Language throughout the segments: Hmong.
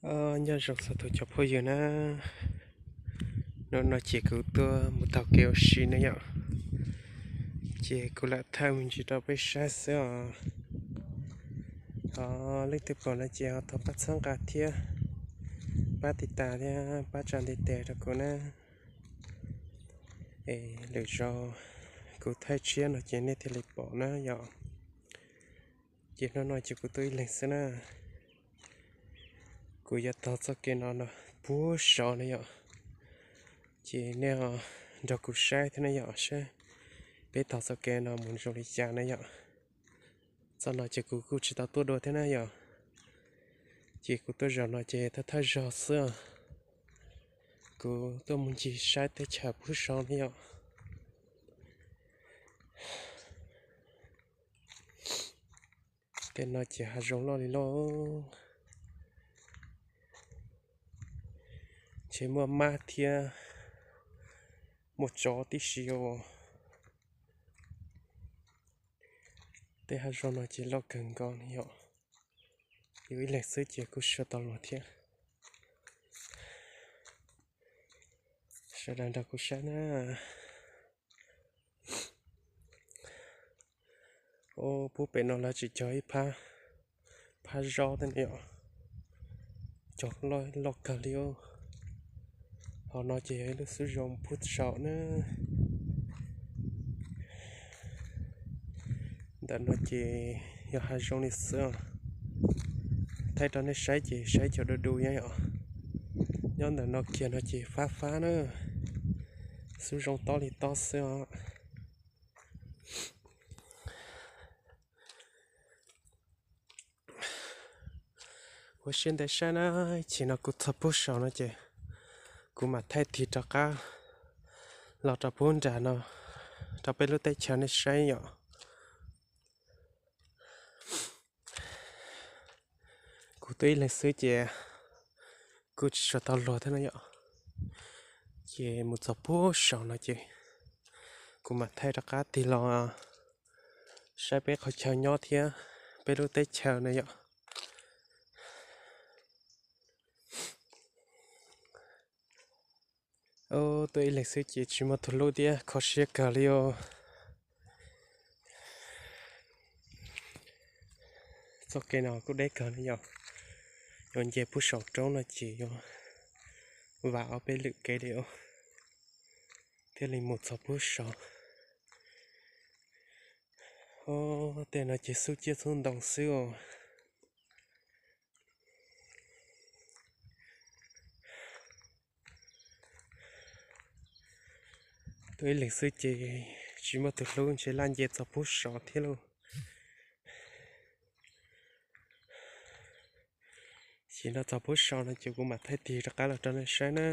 Nyob zoo txog tus cov phooj ywg na, hnub no ces kuv tuaj mus taug kev ua si ne yom, ces kuv lam thaij me ntsis rau peb saib xwb os. Leej twg pom no ces ho thov pab txhawb nqa thiab pab tiv tas thiab pab tsa ntiv tes rau kuv na. Es lwm zaus kuv thaij tshiab no ces nej thiaj li pom na yom. Ces hnub no ces kuv tuaj ib leeg xwb na. Kuv yuav taug txoj kev no no puag saud na yom. Ces nej nrog kuv saib thiab na yom, saib peb taug txoj kev no mus zoo li cas na yom. Txoj no ces kuv kuj tsis tau tuaj dua thiab na yom. Ces kuv tuaj zaum no ces thawj thawj zaug xwb. Kuv tuaj mus ncig saib teb chaws puag saud na yom. Tej no ces hav zoov loj li loj, ntshe muaj mab thiab muaj tsov tib si os. Tej hav zoov no ces loj kawg nkaus li yom. Yus ib leeg xwb ces kuj tsis tau luag thiab. Sawv daws nrog kuv saib na. Puag pem no lawv tseem cog ib phab, phab zaub thiab na yom, cog loj kawg li os. Hauv no ces yog ib lub xub zoov puag saum na. Ntawm no ces yog hav zoov li xwb os. Thaij rau nej saib ces saib cov du du nyob yom. Nyob ntawm no kiag no ces fab fab na, xub zoov tob li tob xwb os. Ua siab ntev saib na, ib chim no kuv txog puag saum no ces kuv mam thaij tig rov qab los rau puag nram no rau peb lub teb chaws nej saib yom. Kuv tuaj ib leeg xwb ces kuj tsis tshua tau luag thiab na yom. Ces mus txog puag saum no ces kuv mam thaij rov qab tig los saib peb qhov chaw nyob thiab peb lub teb chaws na yom. Tuaj ib leeg xwb ces tsis muaj tus hlub thiab kho siab kawg li os. Txoj kev no kuj deb kawg na yom, yuav nce puag saum roob no ces yuav vam ob peb lwm kev li os, thiaj li mus txog puag saud. Tej no ces xub ciaj xub ntoo xwb os. Tuaj ib leeg xwb ces tsis muaj tus hlub ntshe laj nce txog puag saud thiab lauj. Ces no txog puag saud no ces kuv mam thaij tig rov qab los rau nej saib na.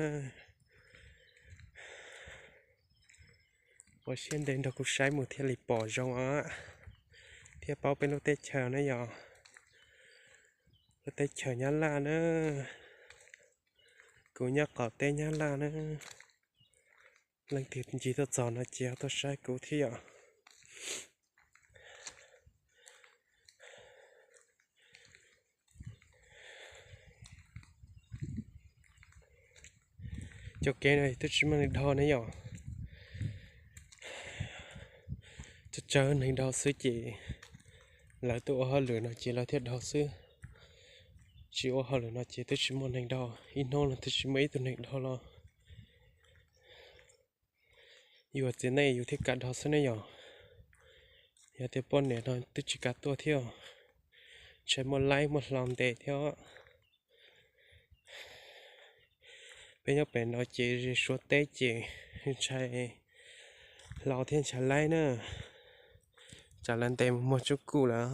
Ua siab ntev nrog kuv saib mus thiaj li pom zoo os, thiaj paub peb lub teb chaws na yom. Lub teb chaws Nyab Laj na, kuv nyob qaum teb Nyab Laj na. Leej twg ncig tuaj txog no ces ho tuaj saib kuv thiab yom. Cov kev no twb tsis muaj neeg dhau ne yom. Tsawg tsawg neeg dhau xwb ces lawv tuaj ua hauj lwm no ces lawv thiaj dhau xwb. Tsis ua hauj lwm no ces twb tsis muaj neeg dhau, ib hnub no twb tsis muaj ib tug neeg dhau los. Yus txiv neej yus thiaj kam dhau xwb ne yom. Yog tias poj niam no twb tsis kam tuaj thiab, ntshai muaj laib muaj hlau ntes thiab. Peb nyob pem no ces ze Suav teb ces ntshai hlau thiab ntshai laib na, tsam lawv ntes mus muag tsub kuj lawm.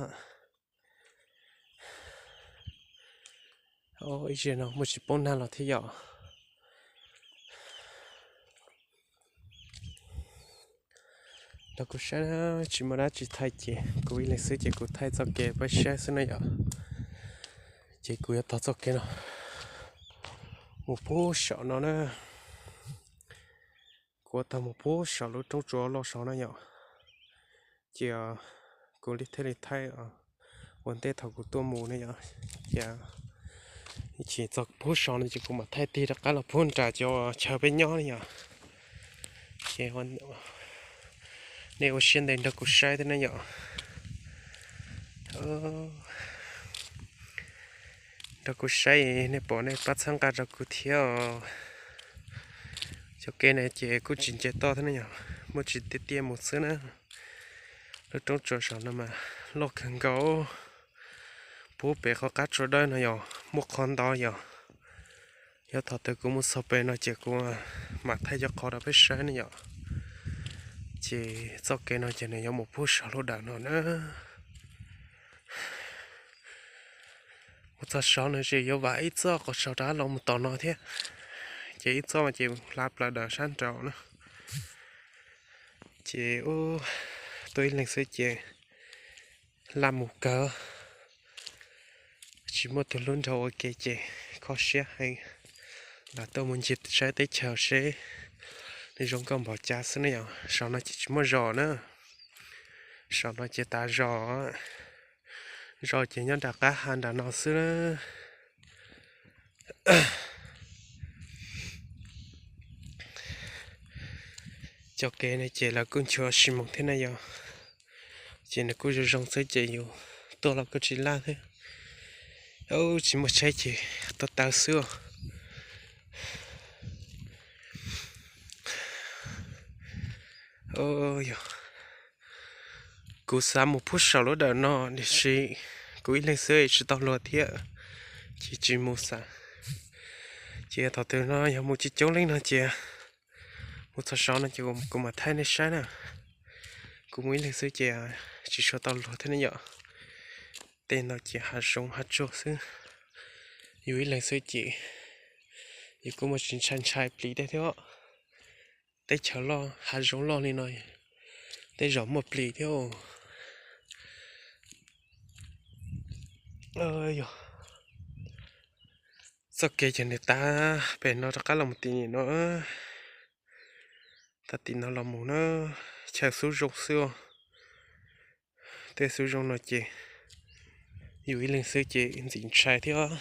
Ib zaug no muaj tsis poob nag los thiab yom. Nrog kuv saib, tsis muaj dab tsi thaij ces kuv ib leeg xwb ces kuv thaij txoj kev peb saib xwb na yom. Ces kuv yuav taug txoj kev no mus puag saum no na. Kuv yuav taug mus puag saum lub roob tsuas loj saud na yom. Ces kuv li thiaj li thaij ua ntej thaum kuv tuaj mus na yom. Ces Ces txog pub so no ces kuv mam thaij tig rov qab los pub nram cov chaw peb nyob ne yom. Ces nej ua siab ntev nrog kuv saib thiab ne yom. Nrog kuv saib nej pom nej pab txhawb nqa rau kuv thiab os. Cov kev na ces kuj tsis nce toj thiab ne yom, muaj tsis tiaj tiaj mus xwb na. Lub roob tsua saum no mas loj kawg nkaus. Pub pem qhov qab tsua dawb no yog muaj qhov ntau yom. Yog thaum twg kuv mus txog pem no ces kuv mam thaij cov qhov rau peb saib ne yom. Ces txoj kev no ces nws yuav mus pub saum lub dawm no na. Mus txog saud no ces yuav vam ib txoj qhov saud rov qab los mus tom no thiab. Ces ib txoj ces hla plaws dawm sab nraud na. Ces ub, tuaj ib leeg xwb ces laj mus kawg. Tsis muaj tus hlub nrog ua ke ces kho siab heev. Lam tuaj mus ncig saib teb chaws seb nws zoo nkauj npaum cas xwb ne yom. Saum no ces tsis muaj zos na. Saum no ces tas zos, zos ces nyob nram qab ha nram no xwb. Cov kev no ces lawv kuj nchuav sis moos thiab na yom. Ces nws kuj zoo zoo xwb ces yus tuaj los kuj tsis laj thiab. Tsis muaj tsheb ces tuaj taw xwb. Yog kuv xav mus pub saum lub dawm no tiam sis kuv ib leeg xwb tsis tau luag thiab, ces tsis mus xav. Ces thaum twg no yog mus coob coob leej no ces mus txog saud no ces kuv mam thaij nej saib na. Kuv mus ib leeg xwb ces tsis tshua tau luag thiab ne yom. Tej no ces hav zoov hav tsuag xwb. Yus ib leeg xwb ces yus kuj muaj tsis ntshai ntshai plis tej thiab. Teb chaws loj hav zoov loj li no, tej zaum muaj plis thiab. Yog txoj kev ces nws tav pem no rov qab los mus tim no, tav tim no los mus na, chaw xub zoo xwb. Tej xub zoo no ces yus ib leeg xwb ces ntxim ntshai thiab.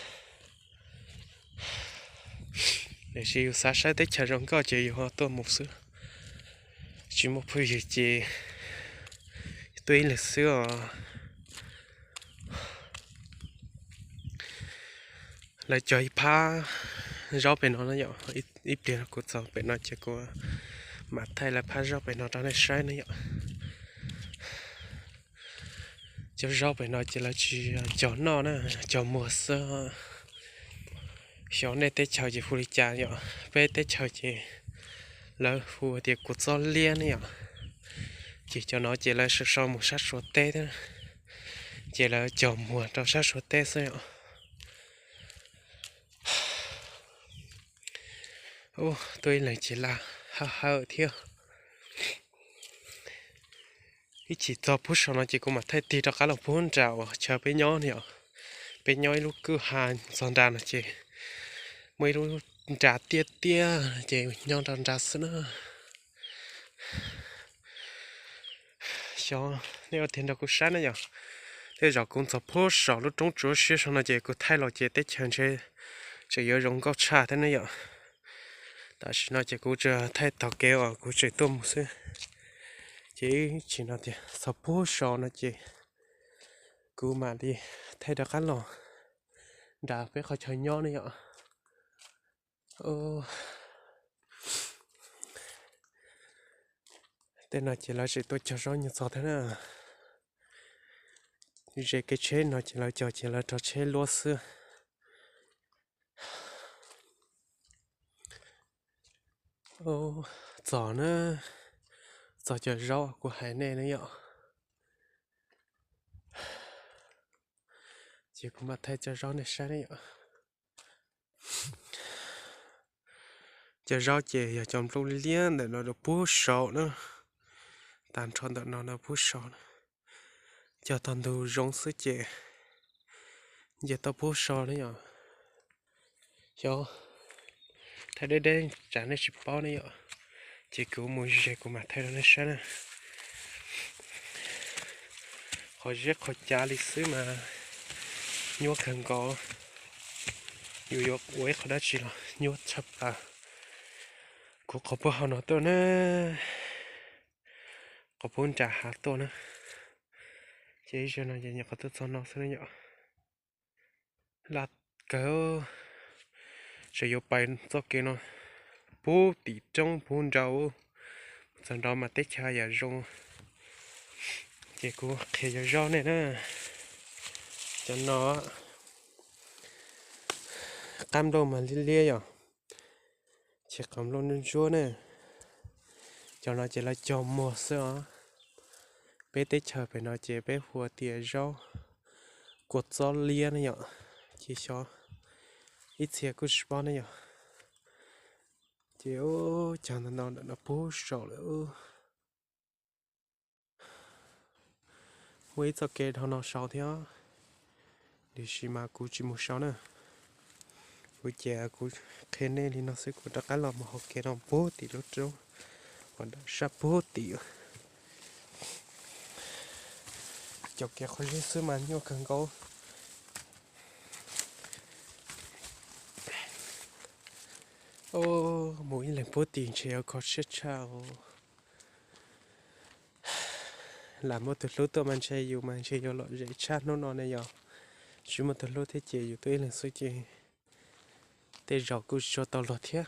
Tiam sis yus xav saib teb chaws zoo nkauj ces yus ho tuaj mus xwb. Tsis muaj phooj ywg ces tuaj ib leeg xwb os. Lawv cog ib phab zaub pem no na yom, ib pliag kuv txog pem no ces kuv mam thaij lawv phab zaub pem no rau nej saib na yom. Cov zaub pem no ces lawv tsis cog noj na, cog muag xwb. Xyov nej teb chaws ces hu li cas yom, peb teb chaws ces lawv hu tias kua txob liab ne yom. Ces cov no ces lawv sau sau mus sab Suav teb thiab, ces lawv cog muag rau sab Suav teb xwb yom. Ub, tuaj ib leeg ces laj hawm hawm thiab. Ib chim txog pub saum no ces kuv mam thaij tig rov qab los pub nram uas chaw peb nyob ne yom. Peb nyob ib lub kwj ha, txog nram no ces muaj ib lub nra tiaj tiaj ces nyob nram nrad xwb na. Xyov nej ua tiag nrog kuv saib na yom. Tej zaum kuv txog pub saum lub roob tsuav siab saum no ces kuv thaij los ces teb chaws ntshe tseem yuav zoo nkauj tshaj thiab ne yom. Tam sim no ces kuv tsuas thaij taug kev uas kuv tseem tuaj mus xwb. Ces ib chim no tias txog pub saum no ces kuv mam li thaij rov qab los nram peb qhov chaw nyob ne yom. Tej no ces lawv tseem tuaj cog zaub nyuag txog thiab na. Ze kev tsheb no ces lawv cog ces lawv rau tsheb luab xwb. Txog na, txog cov zaub kuv hais nej na yom. Ces kuv mam thaij cov zaub nej saib na yom. Cov zaub ces yog cov nplooj liab ntawm no rau pub saum na, tag nrho ntawm no rau pub saum na. Cog tog ntug zoo xwb ces nce toj pub saum na yom. Xyov thaij deb deb tsam nej tsis paub ne yom, ces kuv mus ze kuv mam thaij rau nej saib na. Qhov zeb qhov cav li xwb mas nyuaj kawg nkaus. Yus yuav ua ib qho dab tsi los nyuaj tshaj plaws. Kuv qhov puag hauv no tuaj na, qhov puag nram hav tuaj na, ces ib zaug no ces nyuam qhuav tuaj txog no xwb na yom. Laj kawg, tseem yuav pais txoj kev no puag tim roob puag nraud, txog nrad mas teb chaws yam zoo. Ces kuv qhia yog zog nej na, cov no qab nplooj mas liab liab yom, ces qhov nplooj ntsuab ntsuab na. Cov no ces lawv cog muag xwb os. Peb teb chaws pem no ces peb hu tias zaub kua txob liab ne yom, ces xyov ib txhia kuj tsis paub ne yom. Ces cog ntau ntau ntawm no puag saum lawm. Muaj ib txoj kev dhau no sau thiab, tiam sis mas kuv tsis mus sau na. Kuv ces kuv qhia nej li no xwb, kuv rov qab los mus hauv kev no puag tim lub roob uas sab puag tim. Cov kev qhov zeb xwb mas nyuaj kawg nkaus. Mus ib leeg puag tim ntshe yuav kho siab tshaj. Lam muaj tus hlub tuaj mas ntshe yus mas ntshe yuav lom zem tshaj hnub no ne yom. Tsis muaj tus hlub thiab ces yus tuaj ib leeg xwb ces tej zaum kuj tsis tshua tau luag thiab.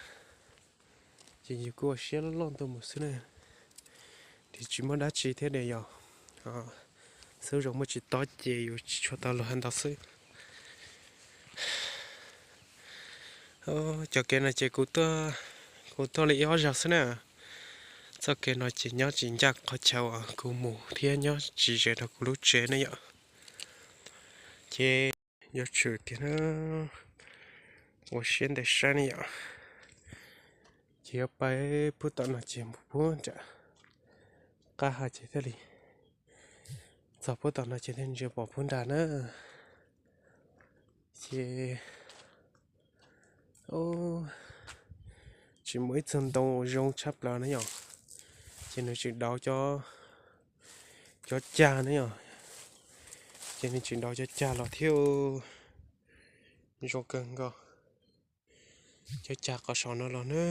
Ces yus kuj ua siab loj loj ntuj mus xwb na. Ces tsis muaj dab tsi thiab ne yom. Xub zoo muaj tsis tob ces yus tsis tshua tau luag ntau xwb. Cov kev no ces kuv tuaj li ib ob zaug xwb na. Txoj kev no ces nyob tsis ncaj qhov chaw uas kuv mus thiab nyob tsis ze rau kuv lub tsev ne yom. Ces yuav tshwm tiag na, ua siab ntev saib ne yom. Ces yuav pais puag tom no ces mus puag nram qab ha ces thiaj li txog puag tom no ces thiaj ntsia pom puag nrad na. Ces tsis muaj ib txog ntoo zoo tshaj plaws na yom. Ces nws tseem dauv cov cag na yom. Ces nws tseem dauv cov cag los thiab. Zoo kawg nkaus. Cov cag qhov saum no los na,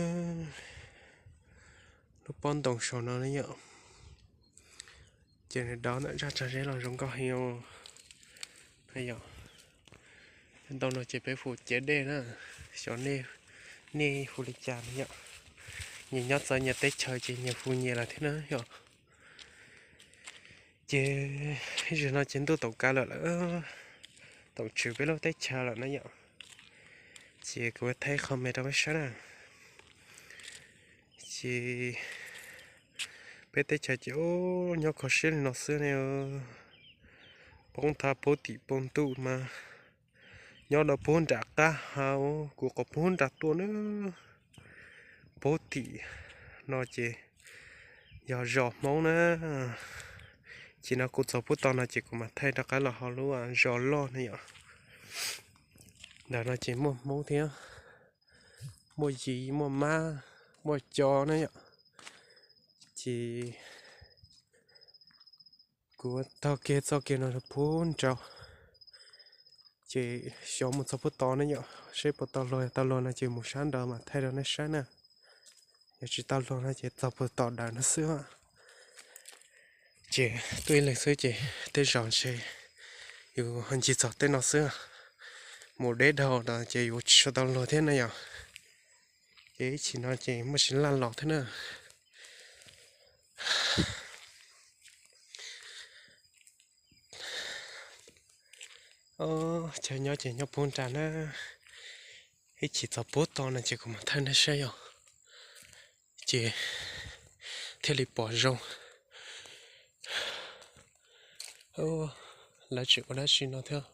lub pob ntoo saum no na yom. Ces nws dauv ntawm zaj tsag zeb los zoo nkauj heev. Ntoo no ces peb hu ciav dej na, xyov nej hu li cas na yom. Nyias nyob txawv nyias teb chaws ces nyias hu nyias lawm thiab na yom. Ces zaum no ces ntuj taum kav lawm lawm, taum tshwm peb lub teb chaws lawm na yom. Ces kuv thaij qho me rau peb saib na. Ces peb teb chaws ces nyob kho siab li no xwb ne, poob thab puag tim poob ntuj mas nyob rau puag nram qab ha, kuv qhov puag nram tuaj na, puag tim no ces yog zos Hmoob na. Ces no kuv txog puag tom no ces kuv mam thaij rov qab los hauv lub zos loj na yom. Ntawm no ces muaj Hmoob thiab, muaj yim muaj mab, muaj co na yom. Ces kuv taug kev txoj kev no puag nraud, ces xyov mus txog puag tod ne yom, seb puas tau luag, yog tau luag no ces mus sab nraud mas thaij rau nej saib na. Yog tsis tau luag no ces txog puag tom dawm no xwb. Ces tuaj ib leeg xwb ces tej zaum ntshe yus ncig txog tej no xwb, mus deb dhau no ces yuav tsis tshua tau luag thiab na yom. Ces ib chim no ces muaj tsis laj los thiab na. Chaw nyob ces nyob puag nram na, ib chim txog puag tod no ces kuv mam thaij nej saib yom, ces thiaj li pom zoo. Lawv tseem ua dab tsi no thiab.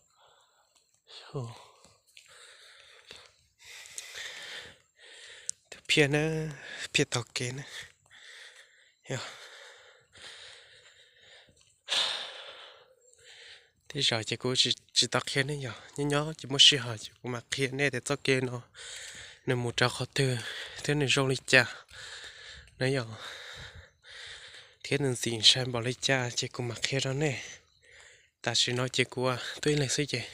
Phiaj na, phiaj taug kev na. Tej zaum ces kuv tsis tau qhia nej yom, nyob nyob ces muaj sij hawm ces kuv mam qhia nej tias txoj kev no nws mus rau qhov twg thiab nws zoo li cas na yom, thiab nws ntxim ntshai npaum li cas ces kuv mam qhia rau nej. Tam sim no ces kuv tuaj ib leeg xwb ces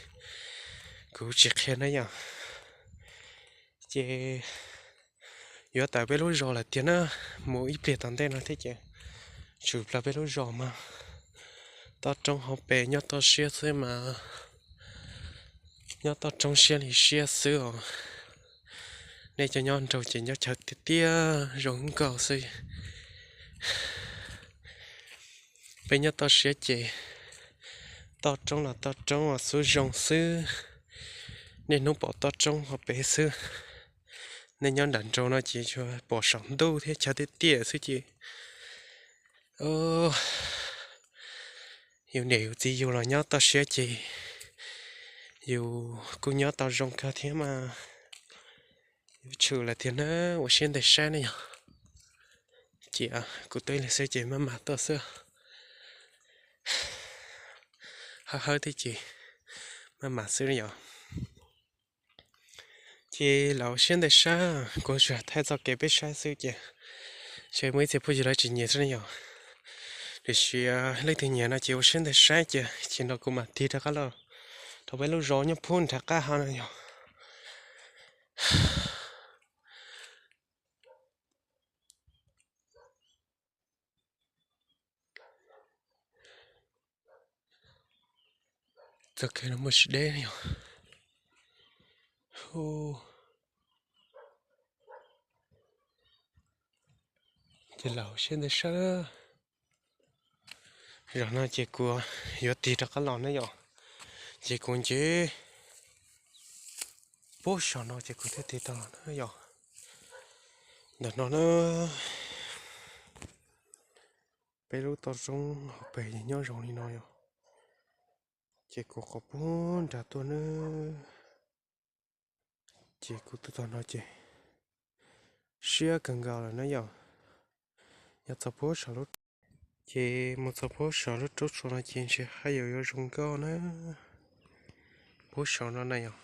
kuv tsis qhia na yom. Ces yuav tawm peb lub zos lawm tiag na, mus ib pliag tom ntej no thiab ces tshwm plaws peb lub zos mas toj roob hauv pes nyob toj siab xwb mas, nyob toj roob siab li siab xwb os. Nej cov nyob nraud ces nyob chaw tiaj tiaj zoo nkauj xwb. Peb nyob toj siab ces toj roob los toj roob os, xub zoo xwb. Niaj hnub pom toj roob hauv pes xwb. Nej nyob nram nraud no ces tsuas pom saum ntuj thiab chaw tiaj tiaj xwb ces yus niam yus txiv yus los nyob toj siab ces yus kuj nyob tau zoo kawg thiab mas. Yuav tshwm lawm tiag na, ua siab ntev saib ne yog. Cia kuv twb lig xwb ces maj mam tuaj xwb. Hawb hawb thiab ces maj mam xwb ne yog. Ces lam ua siab ntev saib, kuv tsuas thaij txoj kev peb saib xwb ces ntshe muaj ib txhia phooj ywg lawv tsis nyiam xwb ne yog. Tiam sis leej twg nyiam no ces ua siab ntev saib ces, ces no kuv mam tig rov qab los rau peb lub zos nyob puag nram qab ha no yog. Txoj kev no muaj tsis deb yog. Ces lam ua siab ntev saib. Zaum no ces kuv yuav tig rov qab los ne yog. Ces kuv nce puag saum no ces kuv thiaj tig tau los na yog. Ntawm no na, peb lub toj roob hauv pes nyob zoo li no yog. Ces kuv qhov puag nram tuaj na, ces kuv tuaj txog no ces siab kawg nkaus lawm na yog. Yog txog puag saum lub, ces mus txog puag saum lub roob tsua no ces ntshe haj yam yuav zoo nkauj na. Puag saum no na yog,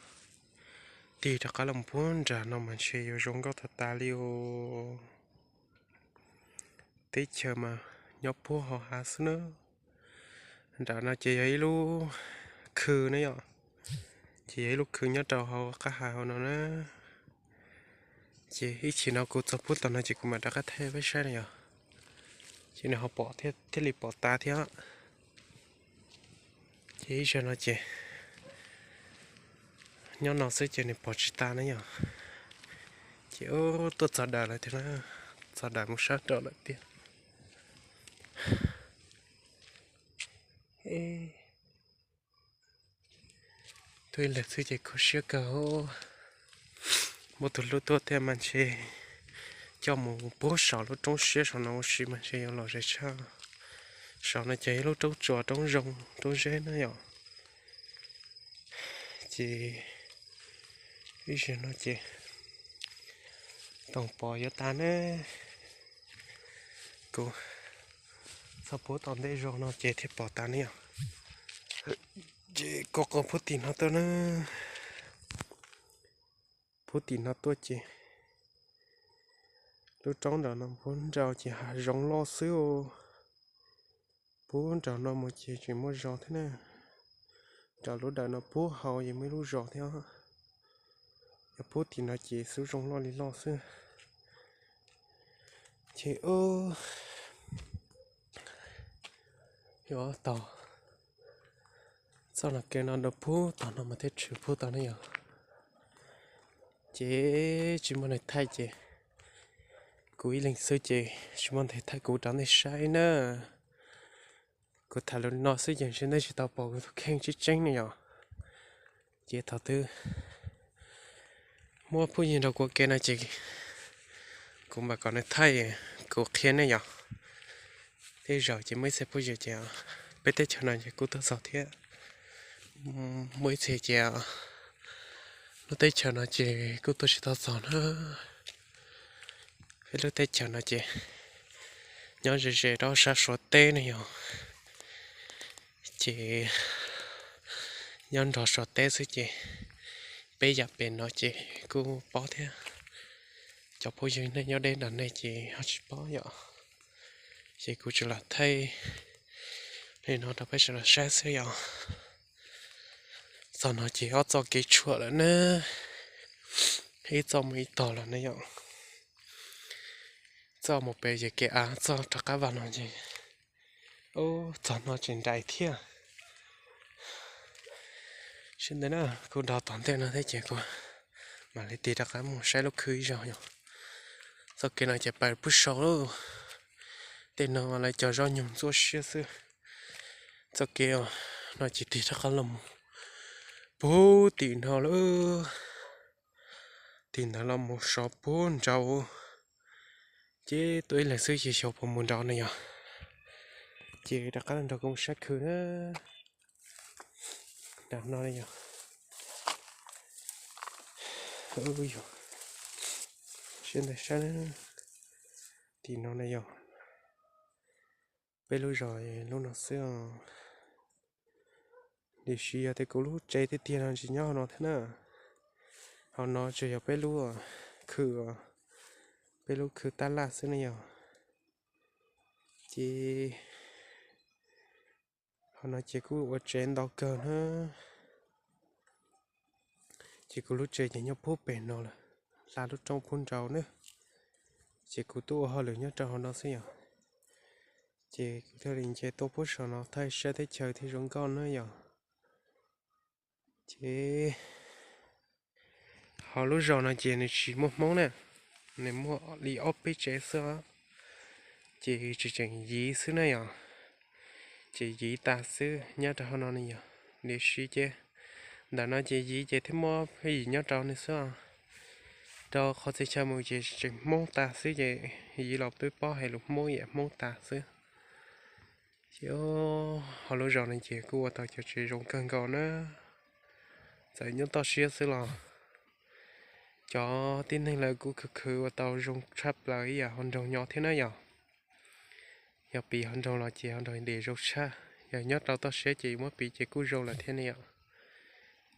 tig rov qab los puag nram no mas ntshe yuav zoo nkauj tas tas li os. Teb chaws mas nyob puag hauv hav xwb na. Nram no ces yog ib lub khw na yom, ces yog ib lub khw nyob rau hauv qab hav hauv no na. Ces ib chim no kuv txog puag tom no ces kuv mam rov qab thaij peb saib na yom. Ces nws ho pom thiaj, thiaj li pom tas thiab. Ces ib zaug no ces nyob no xwb ces nws pom tsis tas na yom. Ces tuaj txog dawm lawm tiag na, txog dawm mus sab nraud lawm tiag. Tuaj ib leeg xwb ces kho siab kawg. Muaj tus hlub tuaj thiab mas ntshe coj mus puag saum lub roob siab saum no ua si mas ntshe yuav lom zem tshaj. Saum no ces ib lub roob tsua roob zoo roob zeb na yom. Ces ib zaug no ces toom pom yuav tas ne. Kuv txog puag tom ntej zos no ces thiaj pom tas ne yom. Ces kuv qhov puag tim no tuaj na, puag tim no tuaj ces lub roob nram no puag nrad ces hav zoov loj xwb os. Puag nram no mus ces tseem muaj zos thiab na. Nram lub dawm no puag hauv yeej muaj ib lub zos thiab. Yog puag tim no ces xub zoo loj li loj xwb. Ces yuav tau txoj no kev no rau puag tom no mas thiaj tshwm puag tom no yom. Ces tsis muaj neeg thaij ces kuv ib leeg xwb ces tsis muaj neeg thaij kuv rov ntej saib na. Kuv tham lus no xwb ces ntshe nej tsis tau pom kuv tus kheej tseeb tseeb ne yom. Ces thaum twg muaj phooj ywg nrog kuv ua ke no ces kuv mam kom nws thaij kuv qhia nej yom. Tej zaum ces muaj ib txhia phooj ywg ces peb teb chaws no ces kuj tuaj txog thiab. Muaj ib txhia ces lub teb chaws no ces kuj tuaj tsis tau txog na. Peb lub teb chaws no ces nyob ze ze rau sab Suav teb ne yom. Ces nyob nrog Suav teb xwb ces peb yam pem no ces kuj paub thiab. Cov phooj ywg nej nyob deb nram nej ces ho tsis paub yom. Ces kuv tsuas lam thaij li no rau peb sawv daws saib xwb yom. Txog no ces ob txoj kev tshuam lawm na. Ib txoj mus ib tog los ne yom. Txoj mus pem ces kev av, txoj rov qab vas no ces, ub, txog no tseem nraim thiab. Sawv ntawd na, kuv dhau tom ntej no thiab ces kuv mam li tig rov qab mus saib lub khw ib zaug yom. Txoj kev no ces pais pub sau lauj. Tej no lawv cog zaub nyuj ntxuaj siab xwb. Txoj kev no ces tig rov qab los mus puag tim no lawm. Tim ntawd los mus sov puag nraud, ces tuaj ib leeg xwb ces xyov puas mus nraud na yom. Ces rov qab los nrog kuv mus saib khw na. Nram no na yom. Yog, sawv ntawd saib na, tim no na yom. Peb lub zos lub no xwb os. Tiam sis yog tias kuv lub tsev tiag tiag no tsis nyob hauv no thiab na. Hauv no tsuas yog peb lub khw, peb lub khw tab laj xwb ne yom. Ces hauv no ces kuj ua tsev ntau kawg na. Ces kuv lub tsev ces nyob puag pem no lawm, hla lub roob puag nraud na. Ces kuv tuaj ua hauj lwm nyob rau hauv no xwb yom. Ces kuv thiaj li nce tuaj puag saum no thaij saib teb chaws thiaj zoo nkauj na yom. Ces hauv lub zos no ces nws tsis muaj Hmoob na, nws muaj li ob peb tsev xwb, ces tseem tseem yiv xwb na yom. Ces yiv tas xwb nyob rau hauv no ne yom. Tiam sis ces ntawm no ces yiv ces thiaj muaj pheej yim nyob rau ne xwb. Rau qhov txhia chaw mus ces tseem Hmoob tas xwb ces yiv los twb paub hais lus Hmoob yam Hmoob tas xwb. Ces hauv lub zos no ces kuj ua tau cov tsev zoo kawg nkaus na. Txawm nyob toj siab xwb los cov tib neeg lawv kuj khwv khwv ua tau zoo tshaj plaws ib yam hauv nroog nyob thiab na yom. Yog piv hauv nroog los ces hauv nroog dej zoo tshaj, yog nyob rau toj siab ces muab piv ces kuj zoo lawm thiab ne yom.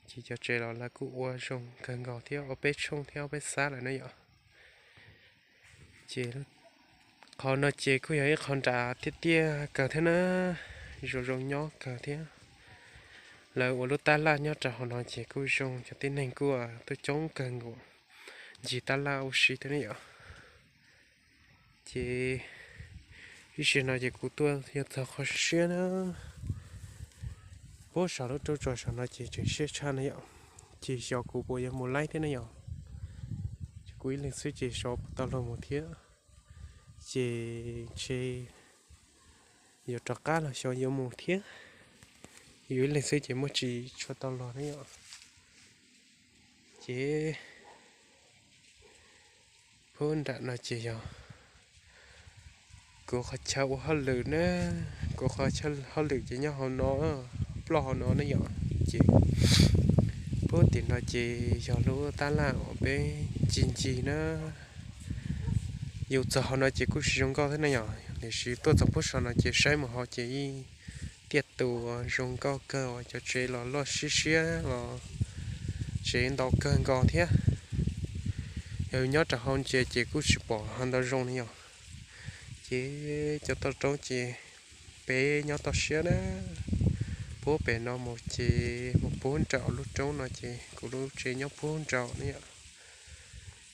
Ces cov tsev los lawv kuj ua zoo kawg nkaus thiab, ua peb tshooj thiab ua peb xab lawm na yom. Ces qhov no ces kuj yog ib qho nram tiaj tiaj kawg thiab na, zoo zoo nyob kawg thiab. Lawv ua lub tab laj nyob rau hauv no ces kuj zoo, cov tib neeg kuj tuaj coob kawg nkaus, ncig tab laj ua si thiab ne yom. Ces ib sim no ces kuv tuaj yog txog qhov siab na, puag saum lub roob tsua saum no ces tseem siab tshaj na yom. Ces xyov kuv puas yuav mus laib thiab na yom. Ces kuv ib leeg xwb ces xyov puas tau luag mus thiab. Ces ntshe yuav rov qab los xyov yuav mus thiab. Yus ib leeg xwb ces muaj tsis tshua tau luag na yom. Ces puag nram no ces yog kuv qhov chaw ua hauj lwm na, kuv qhov chaw hauj lwm ces nyob hauv no, ploj hauv no ne yom. Ces puag tim no ces yog lub tab laj uas peb ncig ncig na. Yus txog hauv no ces kuj tsis zoo nkauj thiab na yom, tiam sis tuaj txog puag saum no ces saib mus hauv ces ib tiaj tus zoo nkauj kawg uas cov tsev los loj siab siab los tsev ntau kawg nkaus thiab. Yog nyob rau hauv ntsia ces kuj tsis pom hauv ntau zoo ne yom. Ces cov toj roob ces peb nyob toj siab na, puag pem no mus ces mus puag nram lub roob no ces kuv lub tsev nyob puag nraud ne yom.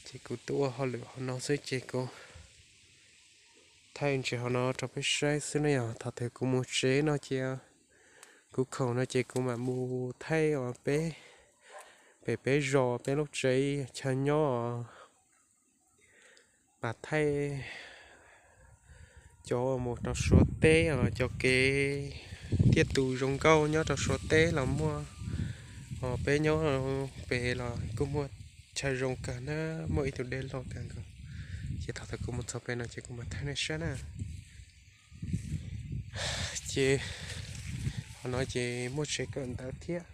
Ces kuv tuaj ua hauj lwm hauv no xwb ces kuv thaij ntsis hauv no rau peb saib xwb na yom. Thaum twg kuv mus tsev no ces kuv khoom no ces kuv mam mus thaij peb, pem peb zos peb lub tsev chaw nyob, mam thaij cov mus rau Suav teb os, cov kev tiaj tus zoo nkauj nyob rau Suav teb los muaj, os peb nyob pem los kuj muaj chaw zoo kawg na, muaj ib tug dej loj kawg nkaus. Ces thaum twg kuv mus txog pem no ces kuv mam thaij nej saib na. Ces qhov no ces muaj tsev kawm ntawv thiab.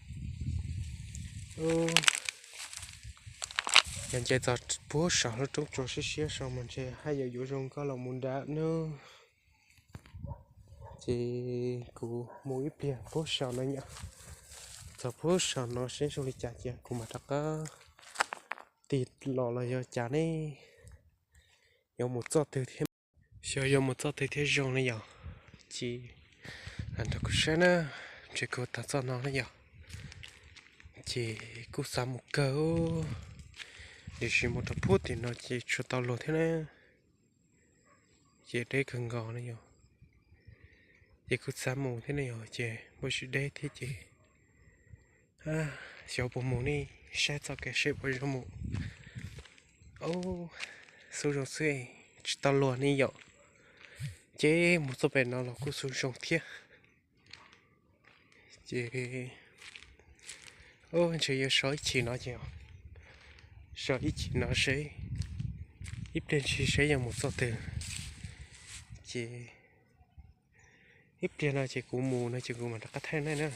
Yog nce txog puag saum lub roob tsua siab siab saud mas ntshe haj yam yuav zoo nkauj los mus nram nawb. Ces kuv mus ib pliag puag saum no yom, txog puag saum no seb zoo li cas ces kuv mam rov qab tig los los yog cas ne, yuav mus txoj twg thiab, xyov yuav mus txoj twg thiaj zoo ne yom. Ces lam nrog kuv saib na, ntshe kuv tag txoj no na yom. Ces kuj xav mus kawg, Tiam sis mus rau puag tim no ces tsuas tau luag thiab na, ces deb kawg nkaus ne yog. Ces kuj xav mus thiab ne yog, ces npaj siab deb thiab ces xyov puas mus ne, saib txoj kev seb puas zoo mus. Xub zoo xwb, tsis tau luag ne yom. Ces mus txoj pem no los kuj xub zoo thiab. Ces ntshe yuav so ib chim no ces, so ib chim no seb, ib pliag ntsis seb yuav mus txoj twg. Ces ib pliag no ces kuv mus no ces kuv mam rov qab thaij nej na.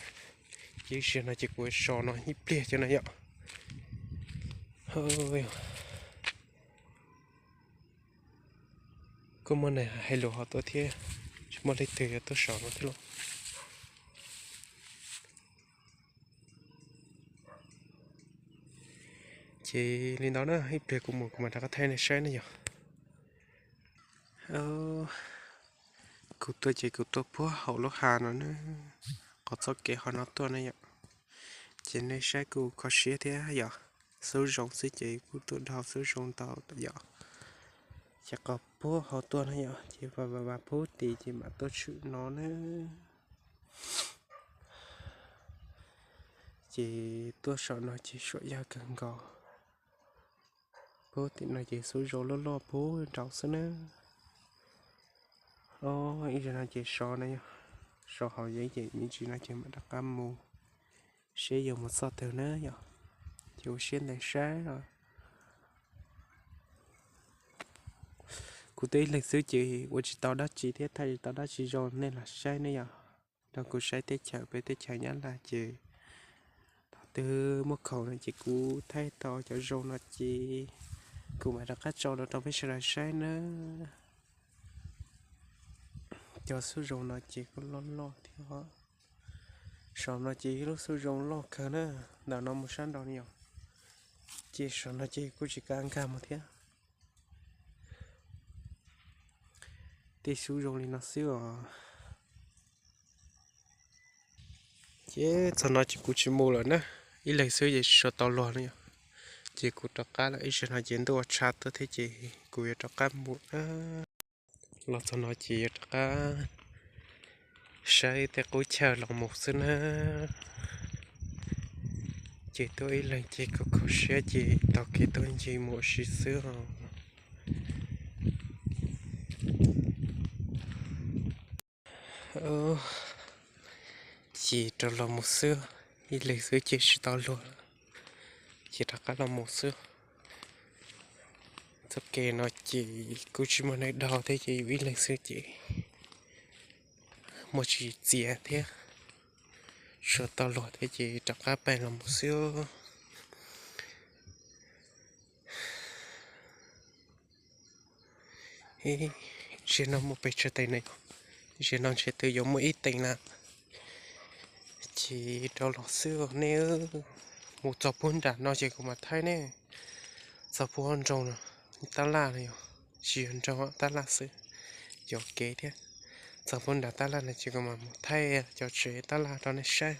Ces ib pliag no ces kuv so no ib pliag cov no yom. Kuj muaj neeg hais lus ho tuaj thiab, tsis muaj leej twg yuav tuaj saum no thiab lauj. Ces li ntawd na, ib pliag kuv mus kuv mam rov qab thaij nej saib ne yog. Kuv tuaj ces kuv tuaj puag hauv lub hav no na, qhov txoj kev hauv no tuaj ne yom. Ces nej saib kuj kho siab thiab yom, xub zoo xwb ces kuj tuaj dhau xub zoo ntau yom. Ces qhov puag hauv tuaj na yom, ces vas vas vas puag tid ces mam tuaj tshwm no na. Ces tuaj saum no ces suam yaj kawg nkaus. Puag tim no ces xub zoo loj loj puag nraud xwb na. Ib zaug no ces so na, so hauv yeeb ces me ntsis no ces mam rov qab mus seb yuav mus txoj twg na yom. Ces ua siab ntev saib os. Kuv tuaj ib leeg xwb ces ua tsis tau dab tsi thiab thaij tsis tau dab tsi zoo nej los saib ne yom. Nrog kuv saib teb chaws, peb teb chaws Nyab Laj ces thaum twg muaj khoom no ces kuv thaij tau cov zoo no ces kuv mam rov qab tso los rau peb sawv daws saib na. Cov xub zoo no ces kuj loj loj thiab. Saum no ces ib lub xub zoo loj kawg na, ntawm no mus sab nraud ni yom. Ces saum no ces kuj tsis kam nkag mus thiab. Tej xub zoo li no xwb os. Ces txog no ces kuv tsis mus lawm na, ib leeg xwb ces tsis tau luag no yom. Ces kuv rov qab lawm, ib zaug no ces ntuj ua tshav tuaj thiab ces kuv yuav rov qab mus na. Los txog no ces yuav rov qab saib tej qub chaw los mus xwb na. Ces tuaj ib leeg ces kho kho siab ces taug kev tuaj ncig mus ua si xwb os. Ces rov los mus xwb, ib leeg xwb ces tsis tau luag, ces rov qab los mus xwb. Txoj kev no ces kuj tsis muaj neeg dhau thiab ces yus ib leeg xwb ces muaj tsis txiav thiab. Tsuas tau luag thiab ces rov qab pais los mus xwb. Ziag no muaj pes tsawg teev na? Ziag no ntshe twb yuav muaj ib teev na. Ces rov los xwb nej. Mus txog puag nram no ces kuv mam thaij nej. Txog puag nroog no, tab laj no yog, tsis yog nroog, tab laj xwb, cov kev thiab. Txog puag nram tab laj no ces kuv mam mus thaij cov tsev tab laj rau nej saib.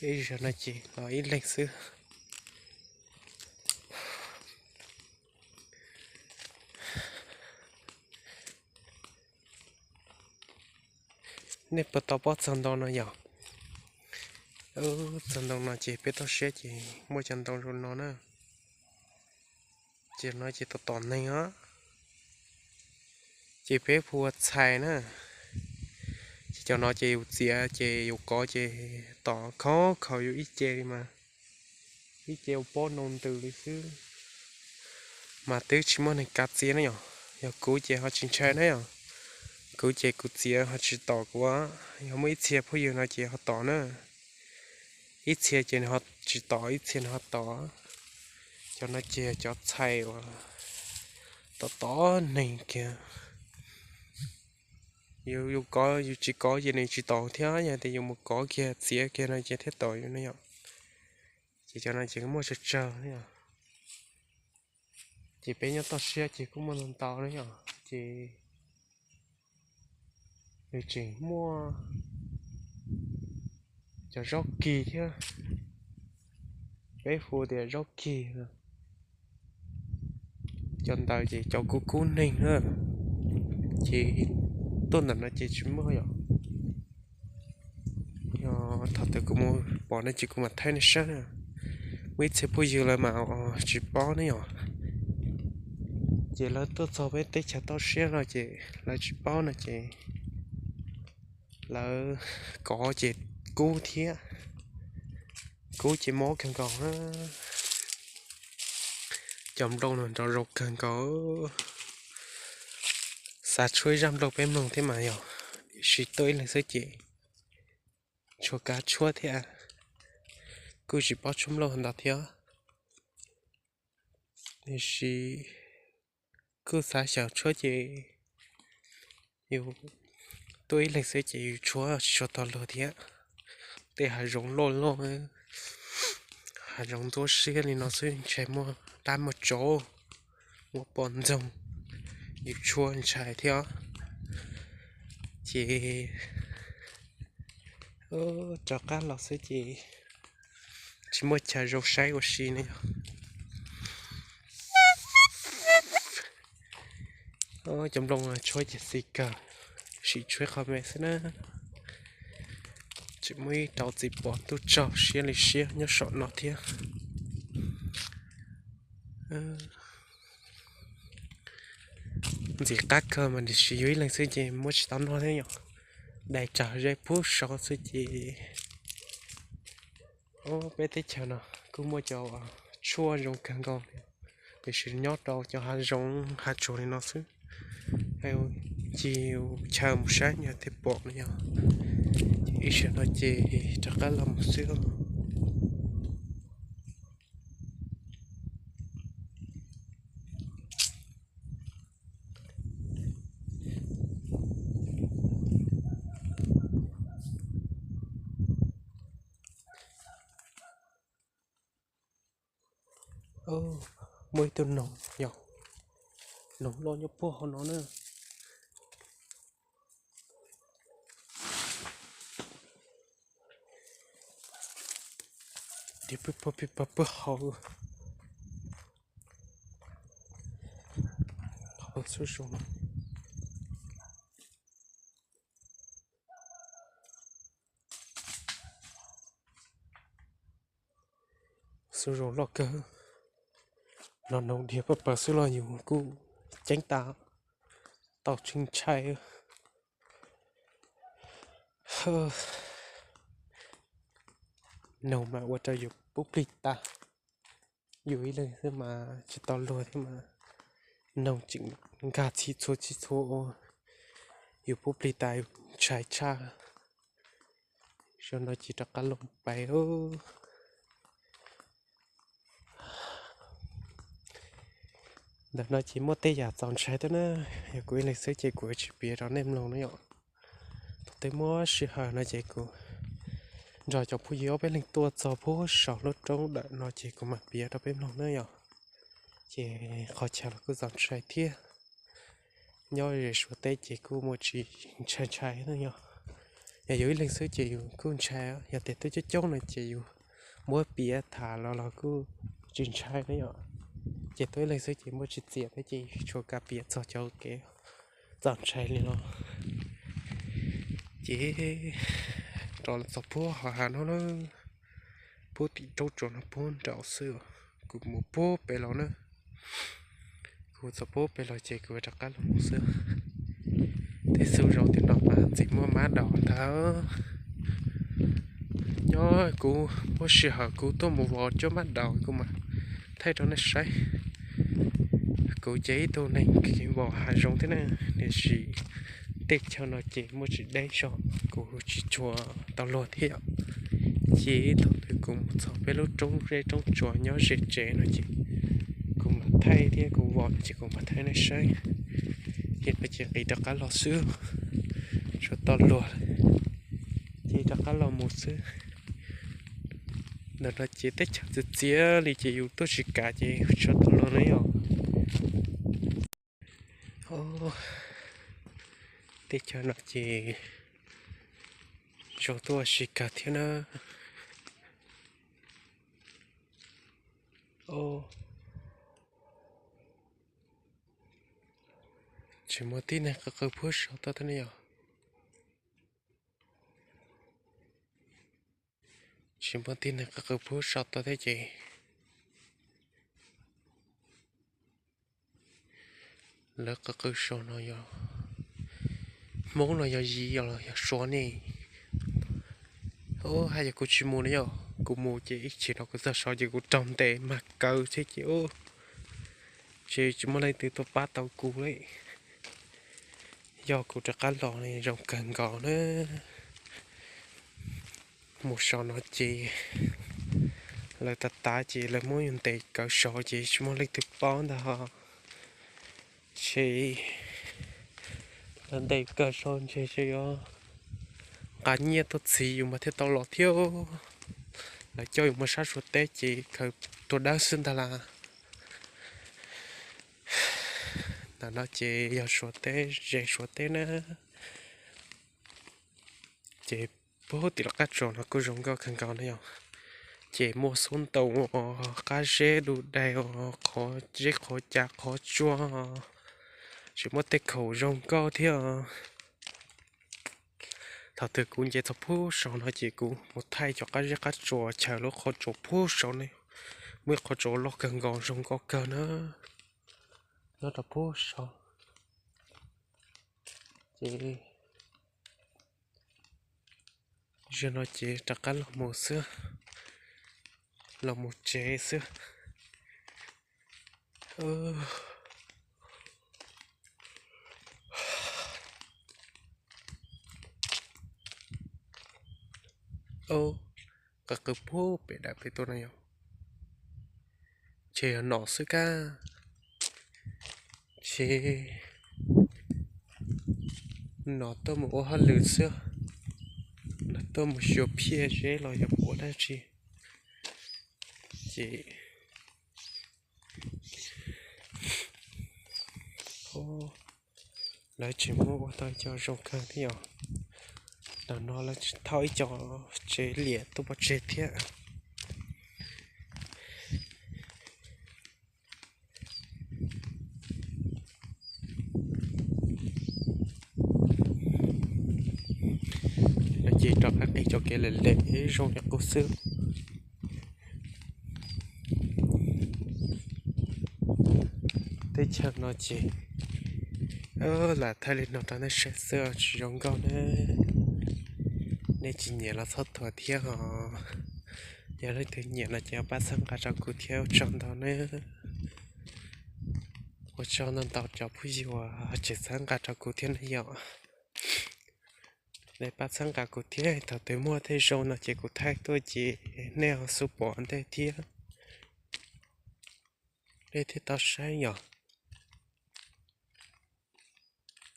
Ib zaug no ces los ib leeg xwb. Nej puas tau paub txog ntoo no yom? Txog ntoo no ces peb toj siab ces muaj cov ntoo zoo no na. Ces no ces tom tom neeg os. Ces peb hu ua txhais na. Ces cov no ces yus txiav ces yus kov ces tom khov khaum yus ib ce li mas, ib ce ua pob ntoo ntws li xwb. Mas twb tsis muaj neeg kav txiav na yom. Yog kuv ces ho tsis ntshai na yom. Kuv ces kuv txiav ho tsis tom kuv. Yog muaj ib txhia phooj ywg no ces ho tom na. Ib txhia ces nws ho tsis tom, ib txhia nws ho tom. Cov no ces cov txhais uas tom tom neeg kiag. Yus, yus kov, yus tsis kov ces nws tsis tom thiab, yog tias yus mus kov kiag txiav kiag no ces thiaj tom yus na yom. Ces cov no ces muaj tsawg tsawg na yom. Ces peb nyob toj siab ces kuj muaj ntau ntau na yom. Ces nws tseem muaj cov zaub kig thiab, peb hu tias zaub kig no. Cov ntawd ces cov kub kub neeg na, ces tuaj ntawm no ces tsis muaj yom. Yog thaum twg kuv mus pom no ces kuv mam thaij nej saib na. Muaj ib txhia phooj ywg lawv mas tsis paub ne yom, ces lawv tuaj txog peb teb chaws toj siab no ces lawv tsis paub no ces lawv kov ces kub thiab, kub ces mob kawg nkaus. Cov nplooj no nrov zoo kawg nkaus. Xav tshuab ib zaj nplooj peb mloog thiab mas yog, tiam sis tuaj ib leeg xwb ces tshuav kav tshuab thiab, kuj tsis paub tshuab nplooj ntau thiab. Tiam sis kuj xav xyaum tshuab ces yus tuaj ib leeg xwb ces yus tshuab tsis tshua tau luag thiab. Tej hav zoov loj loj, hav zoov ntxuab siab li no xwb ntshe muaj dab muaj tsov, muaj poj ntxoog, yus tshuab ntshai thiab. Ces rov qab los xwb ces tsis muaj chaw zoo saib ua si ne yog. Cov nplooj tshuab ces xis kawg, sim tshuab qhov me xwb na. Tseem muaj ib rau txiv pom ntuj tsaug siab li siab nyob saum no thiab. Ntxim qab kawg mas tiam sis yus ib leeg xwb ces muab tsis tau noj thiab yom. Dais tsam ze pub saud xwb ces peb teb chaws no kuj muaj cov tshuaj zoo kawg nkaus, tiam sis nyob rau cov hav zoov hav tsuag li no xwb. Ncig chaw mus saib yog thiaj pom no yog. Ib sij no ces rov qab los mus xwb. Muaj ib tug noog yog, noog loj nyob puag hauv no na. Tias pw pw pw pw pw hauv. Hauv xub zoo no. Xub zoo loj kawg. No noog dhia pawg pawg xwb los yus kuj ceeb tas, tau tsis ntshai. Noog mas ua rau yus pub plig tas. Yus ib leeg xwb mas tsis tau luag thiab mas noog tseem nkag txhij txhua txhij txhua ua yus pub plig tas, yus ntshai tshaj. Zaum no ces rov qab los pais. Ntawm no ces muaj tej yam txaus ntshai thiab na. Yog kuv ib leeg xwb ces kuv tsis piav rau nej mloog na yom. Thaum twg muaj sij hawm no ces kuv nrog cov phooj ywg ob peb leeg tuaj txog puag saum lub roob dawm no ces kuv mam piav rau peb mloog na yom. Ces qhov chaw los kuj txaus ntshai thiab. Nyob ze Suav teb ces kuj muaj tsis ntshai ntshai na yom. Yog yus ib leeg xwb ces yus kuj ntshai, yog tias tuaj coob coob no ces yus muab piav tham los los kuj tsis ntshai na yom. Ces tuaj ib leeg xwb ces muaj tsis txiam thiab ces tsuas kav piav txog cov kev txaus ntshai li no. Ces rov txog puag hauv hav no na, puag tim roob tsuas no puag nraud xwb, kuv mus puag pem los na. Kuv txog puag pem los ces kuv rov qab los mus xwb. Tej xub zaum tim no mas txawm muaj mab daus ntag. Nyob kuv muaj sij hawm kuv tuaj mus vov cuab mab daus kuv mam thaij rau nej saib. Kuv ces ib tug neeg kev vov hav zoov thiab na, tiam sis tej chaw no ces muaj tsis deb zog, kuv tsis tshua tau luag thiab yom. Ces thaum twg kuv mus txog peb lub roob zeb roob tsuas nyob ze tsev no ces kuv mam thaij thiab, kuv vov no ces kuv mam thaij nej saib. Ces no ces qiv rov qab los xwb, tsuas tau luag, ces rov qab los mus xwb. Ntawm no ces teb chaws txias txias li ces yus tuaj tsis kav ces tsuas tau luag na yom. Teb chaws no ces zoo tuaj ua si kawg thiab na. Tsis muaj tib neeg qw qw pub sau tau thiab ne yom. Tsis muaj tib neeg qw qw pub sau tau thiab ces lawv qw qw sau no yog Hmoob los yog Yim los yog Suav ne. Hais yog kuv tsis mus no yog kuv mus ces ib chim no kuv txog saud ces kuv raug ntes mag kaw thiab ces ub, ces tsis muaj leej twg tuaj pab tau kuv li. Yog kuv rov qab los ne zoo kawg nkaus na. Mus saum no ces lawv tav tav ces lawv muab yus ntes kaw saud ces tsis muaj leej twg paub ntag ho. Ces lawv ntes kaw saud ntshe yuav nqa nyiaj tuaj txhiv yus mas thiaj tau los thiab. Lawv coj yus mus sab Suav teb ces khaws tua dawb xwb ntag las. Ntawm no ces yog Suav teb, ze Suav teb na. Ces puag tim lub qab tsuas no kuj zoo nkauj kawg nkaus no yog, ces muaj xub ntaus, qab zeb du dais, qhov zeb qhov cav qhov tsua, tseem muaj tej khoom zoo nkauj thiab. Thaum twg kuv nce txog puag saud no ces kuv mus thaij cov qab zeb qab tsuas chaws lub qhov tsuas puag saud ne, muaj ib qhov tsuas loj kawg nkaus zoo nkauj kawg na, nyob rau puag saud. Ces zaum no ces rov qab los mus xwb, los mus tsev xwb. Qw qw puag pem dawm pem tuaj no yog, ces yog nom xwb kab, ces nom tuaj mus ua hauj lwm xwb, nom tuaj mus xyuas phiaj zeb los yog mus ua dab tsi. Ces lawv tseem muab ua tau ib co zoo kawg thiab yom. Ntawm no lawv tseem thauj ib co tsev liam tuaj pov tseg thiab. Ces rov qab qis cov kev lem lem zoo li qub xwb. Teb chaws no ces lam thaij li no rau nej saib xwb tsis zoo nkauj na. Nej tsis nyiam los txhob thuam thiab os. Yog leej twg nyiam no ces pab txhawb nqa rau kuv thiab ua tsaug ntau na. Ua tsaug ntau ntau cov phooj ywg uas tseem txhawb nqa rau kuv thiab na yom. Nej pab txhawb nqa kuv thiab, thaum twg muaj tej zoo no ces kuv thaij tuaj ces nej ho xub pom ntej thiab. Nej thiaj tau saib yom.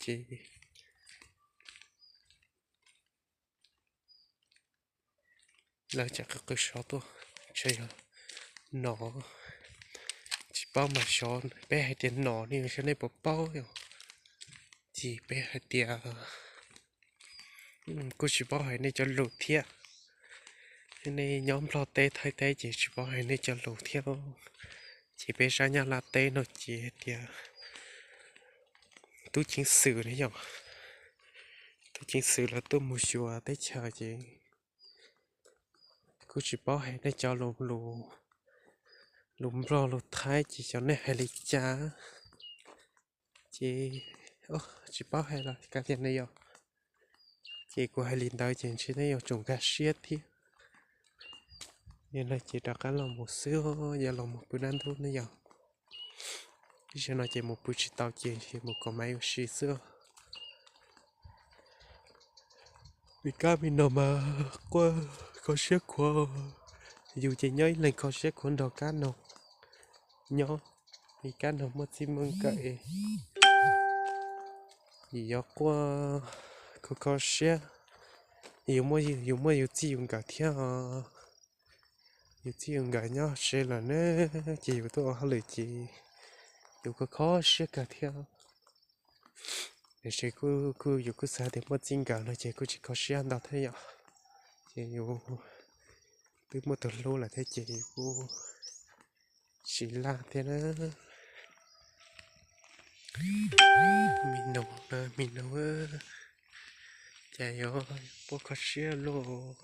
Ces lawv tseem qw qw sov tuaj, ntshe yog nom, tsis paub mas xyov peb hais tias nom ne, xyov nej puas paub yom. Ces peb hais tias kuj tsis paub hais nej cov lus thiab. Nej nyob Nplog teb Thaib teb ces tsis paub hais nej cov lus thiab. Ces peb sab Nyab Laj teb no ces hais tias tub ceev xwm ne yom, tub ceev xwm lawv tuaj mus xyuas teb chaws ces kuj tsis paub hais nej cov lus, lus Nplog lus Thaib ces xyov nej hais li cas. Ces tsis paub hais los kav tias ne yom. Ces kuv hais li ntawd ces ntshe nej yuav tsum nkag siab thiab. Yog no ces rov qab los mus xwb, yog los mus pw dab ntub ne yom. Zaum no ces mus pw tsis tau ces mus kom maiv ua si xwb. Vim kab vim no mas quaj kho siab khuav, yus ces nyob ib leeg kho siab khuav nrog kab no nyob, vim kab no muaj txij muaj nkawm, yus yuav quaj kho kho siab, yus muaj yus txij yus nkawm thiab. Yus txij yus nkawm nyob tsev lawm ne, ces yus tuaj ua hauj lwm ces yus kuj kho siab kawg thiab. Tiam sis kuj yus kuj xav tias muaj txij nkawm no ces kuj tsis kho siab ntau thiab yom. Ces yus twb muaj tus hlub lawm thiab ces yus kuj tsis laj thiab na. Mi noog, mi noog, cas yuav poob kho siab luaj.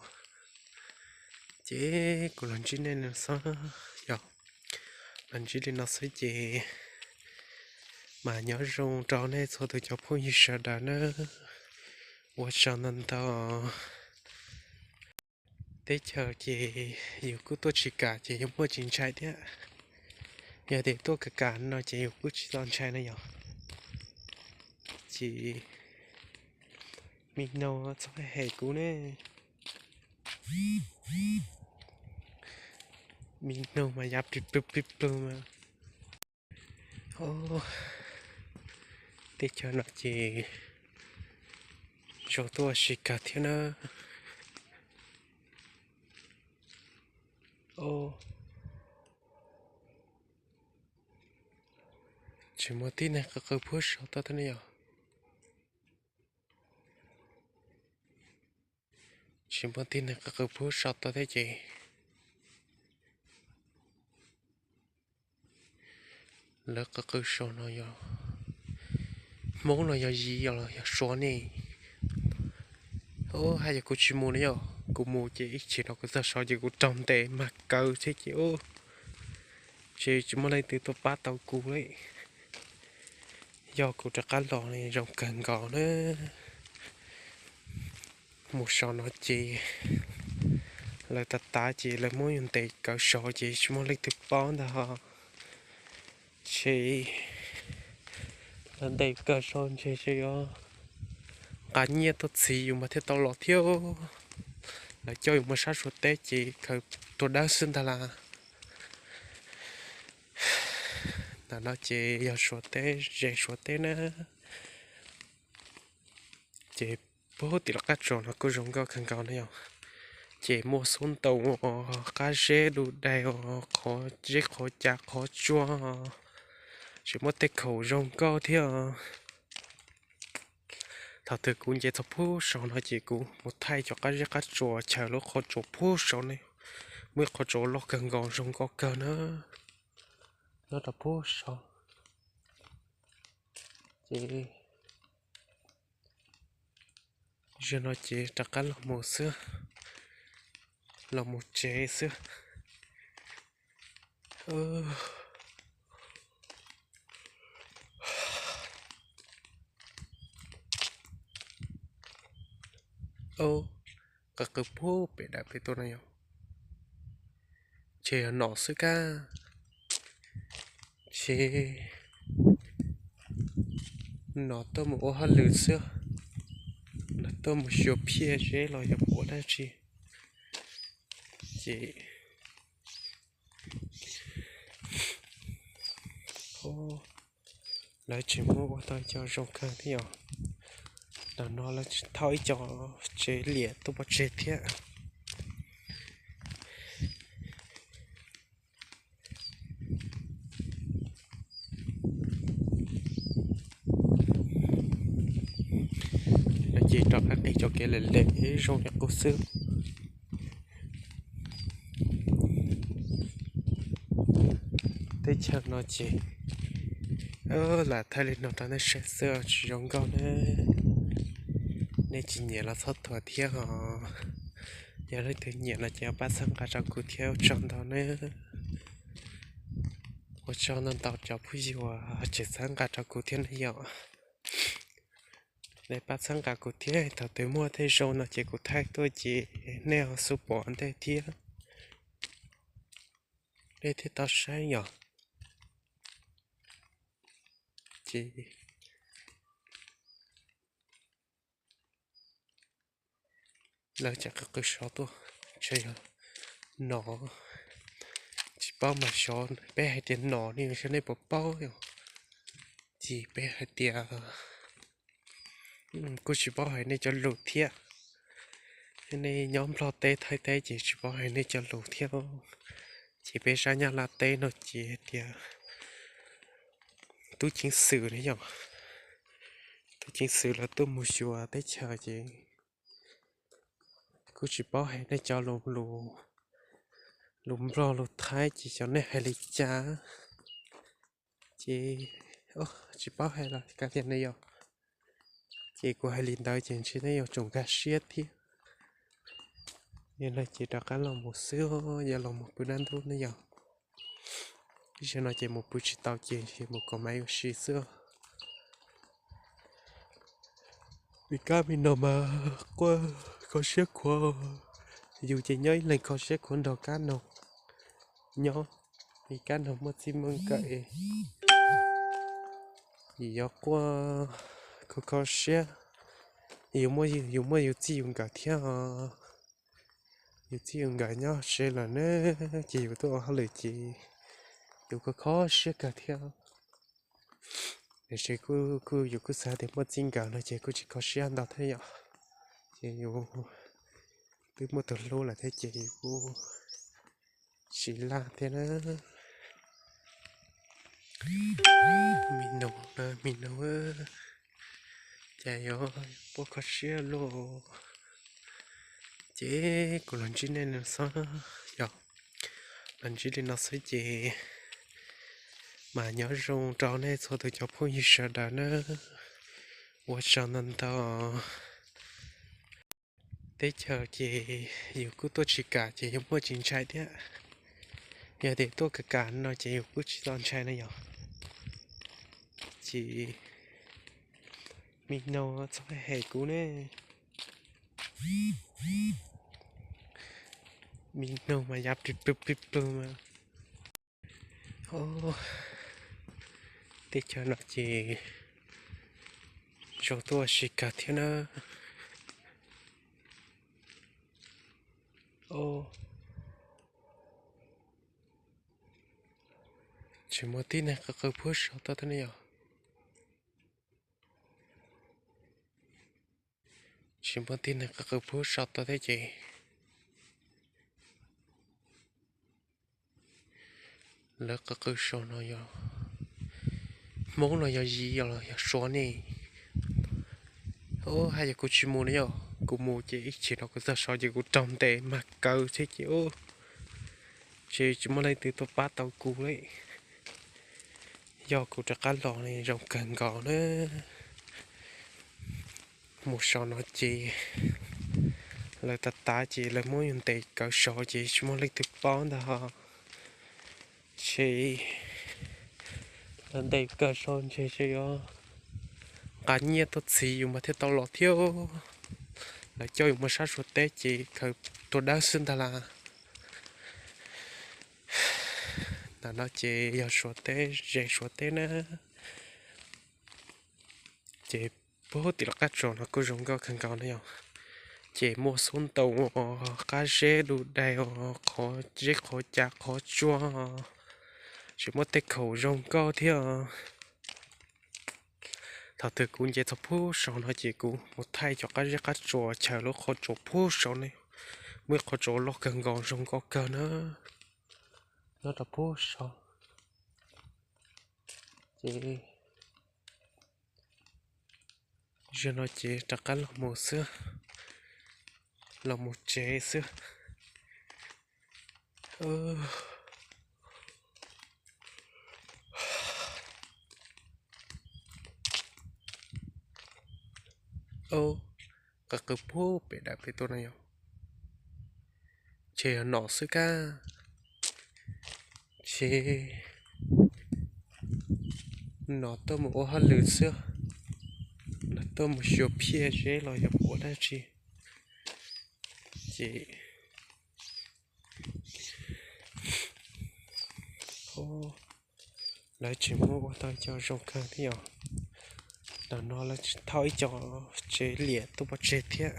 Ces kuv los ntsib nej no xwb, yog los ntsib li no xwb ces mas nyob zoo rau nej txhua tus cov phooj ywg sawv daws nawb. Ua tsaug ntau ntau. Teb chaws ces yus kuj tuaj tsis kam ces yus muaj tsis ntshai thiab. Yog tias tuaj kam kam no ces yus kuj tsis txaus ntshai na yog. Ces mi noog txhob hem kuv ne. Mi noog mas yav plig plug plig plug mas. Teb chaws no ces zoo tuaj ua si kawg thiab na. Tsis muaj tib neeg qw qw pub sau tau thiab ne yog. Tsis muaj tib neeg qw qw pub sau tau thiab ces lawv qw qw sau no yog Hmoob los yog Yim los yog Suav ne. Hais yog kuv tsis mus na yog, kuv mus ces ib chim no kuv txog saud ces kuv raug ntes mag kaw thiab ces, ces tsis muaj leej twg tuaj pab tau kuv li. Yog kuv rov qab los zoo kawg nkaus na. Mus saum no ces lawv tav tav ces lawv muab yus ntes kawg saud ces tsis muaj leej twg paub ntag ho. Ces lawv ntes kawg saud ntshe yuav nqa nyiaj tuaj txhiv yus mas thiaj tau los thiab. Lawv coj yus mus sab Suav teb ces khaws tuag dawb xwb ntag las. Ntawm no ces yog Suav teb, ze Suav teb na. Ces puag tim lub qab tsuas no kuj zoo nkauj kawg nkaus na yog. Ces muaj xub ntaus, qab zeb du dais, qhov zeb qhov cav qhov tsua, tseem muaj tej khoom zoo nkauj thiab. Thaum twg kuv nce txog puag saum no ces kuv mus thaij cov qab zeb qab tsuas chaws lub qhov tsua puag saum ne. Muaj ib qhov tsua loj kawg nkaus zoo nkauj kawg na, nyob rau puag saum. Ces zaum no ces rov qab los mus xwb, los mus tsev xwb. Qw qw puag pem dawm pem tuaj no yog, ces yog nom xwb kab, ces nom tuaj mus ua hauj lwm xwb, nom tuaj mus xyuas phiaj zeb los yog mus ua dab tsi, ces lawv tseem muab ua tau ib co zoo kawg thiab yom. Ntawm no lawv tseem thauj ib co tsev liam tuaj pov tseg thiab. Ces rov qab qis cov kev lem lem zoo li qub xwb. Teb chaws no ces lam thaij li no rau nej saib xwb tsis zoo nkauj na. Nej tsis nyiam los txhob thuam thiab os. Yog leej twg nyiam no ces pab txhawb nqa rau kuv thiab ua tsaug ntau na. Ua tsaug ntau ntau cov phooj ywg uas tseem txhawb nqa rau kuv thiab na yom. Nej pab txhawb nqa kuv thiab, thaum twg muaj tej zoo no ces kuv thaij tuaj ces nej ho xub pom ntej thiab. Nej thiaj tau saib yom. Ces lawv tseem qw qw sov tuaj, ntshe yog nom, tsis paub mas xyov peb hais tias nom ne, xyov nej puas paub yom. Ces peb hais tias kuj tsis paub hais nej cov lus thiab. Nej nyob Nplog teb Thaib teb ces tsis paub hais nej cov lus thiab. Ces peb sab Nyab Laj teb no ces hais tias tub ceev xwm ne yom, tub ceev xwm lawv tuaj mus xyuas teb chaws ces kuj tsis paub hais nej cov lus, lus Nplog lus Thaib ces xyov nej hais li cas. Ces Tsis paub hais los kav tias ne yog, ces kuv hais li ntawd ces ntshe nej yuav tsum nkag siab thiab. Yog no ces rov qab los mus xwb, yog los mus pw dab ntub ne yog. Ib zaug no ces mus pw tsis tau ces mus kom maiv ua si xwb. Vim kab me no mas quaj kho siab khuav, yus ces nyob ib leeg kho siab khuav nrog kab no nyob, vim kab no muaj txij muaj nkawm, yus yuav quaj kho kho siab, yus muaj yus txij yus nkawm thiab os. Yus txij yus nkawm nyob tsev lawm na, ces yus tuaj ua hauj lwm ces yus kuj kho siab kawg thiab. Tiam sis kuj yus kuj xav tias muaj txij nkawm no ces kuj tsis kho siab ntau thiab yom, ces yus twb muaj tus hlub lawm thiab ces yus kuj tsis laj thiab na. Me nus, me nus, cas yuav quaj kho siab luaj. Ces kuv los ntsib nej no xwb yog, los ntsib li no xwb ces mas nyob zoo rau nej txhua tus cov phooj ywg sawv daws na. Ua tsaug ntau ntau. Teb chaws ces yus kuj tuaj tsis kam ces yus muaj tsis ntshai thiab. Yog tias tuaj kam kam no ces yus kuj tsis txaus ntshai na yog. Ces me nus txhob hem kuv ne. Me nus mas yav plig plwg plig plwg mas. Teb chaws no ces zoo tuaj ua si kawg thiab na. Tsis muaj tib neeg qw qw puag saum toj thiab ne yog. Tsis muaj tib neeg qw qw puag saum toj thiab ces lawv qw qw saum no yog Hmoob los yog Yim los yog Suav ne. Hais yog kuv tsis mus na yog, kuv mus ces ib chim no kuv txog saud ces kuv raug ntes mag kaw thiab ces, ces tsis muaj leej twg tuaj pab tau kuv li. Yog kuv rov qab los ne zoo kawg nkaus na. Mus saum no ces lawv tav tav ces lawv muab yus ntes kaw saud ces tsis muaj leej twg paub ntag. Ces lawv ntes kaw saud ntshe yuav nqa nyiaj tuaj txhiv yus mas thiaj tau los thiab. Lawv coj yus mus sab Suav teb ces khaws tua dawb xwb ntag las. Ntawm no ces yog Suav teb, ze Suav teb na. Ces puag tim lub qab tsuas no kuj zoo nkauj kawg nkaus na yog. Ces muaj xub ntoos, qab zeb du dais, qhov zeb qhov cav qhov tsua, tseem muaj tej khoom zoo nkauj thiab. Thaum twg kuv nce txog puag saum no ces kuv mus thaij cov qab zeb qab tsuas chaws lub qhov tsuas puag saum ne. Muaj ib qhov tsuas loj kawg nkaus zoo nkauj kawg na, nyob rau puag saud. Ces zaum no ces rov qab los mus xwb, los mus tsev xwb. Qw qw puag pem dawm pem tuaj no yog, ces yog nom xwb kab, ces nom tuaj mus ua hauj lwm xwb, nom tuaj mus xyuas phiaj zeb los yog ua dab tsi. Ces lawv tseem muab ua tau cov zoo kawg thiab yom. Ntawm no lawv tseem thauj ib co tsev liam tuaj pov tseg thiab.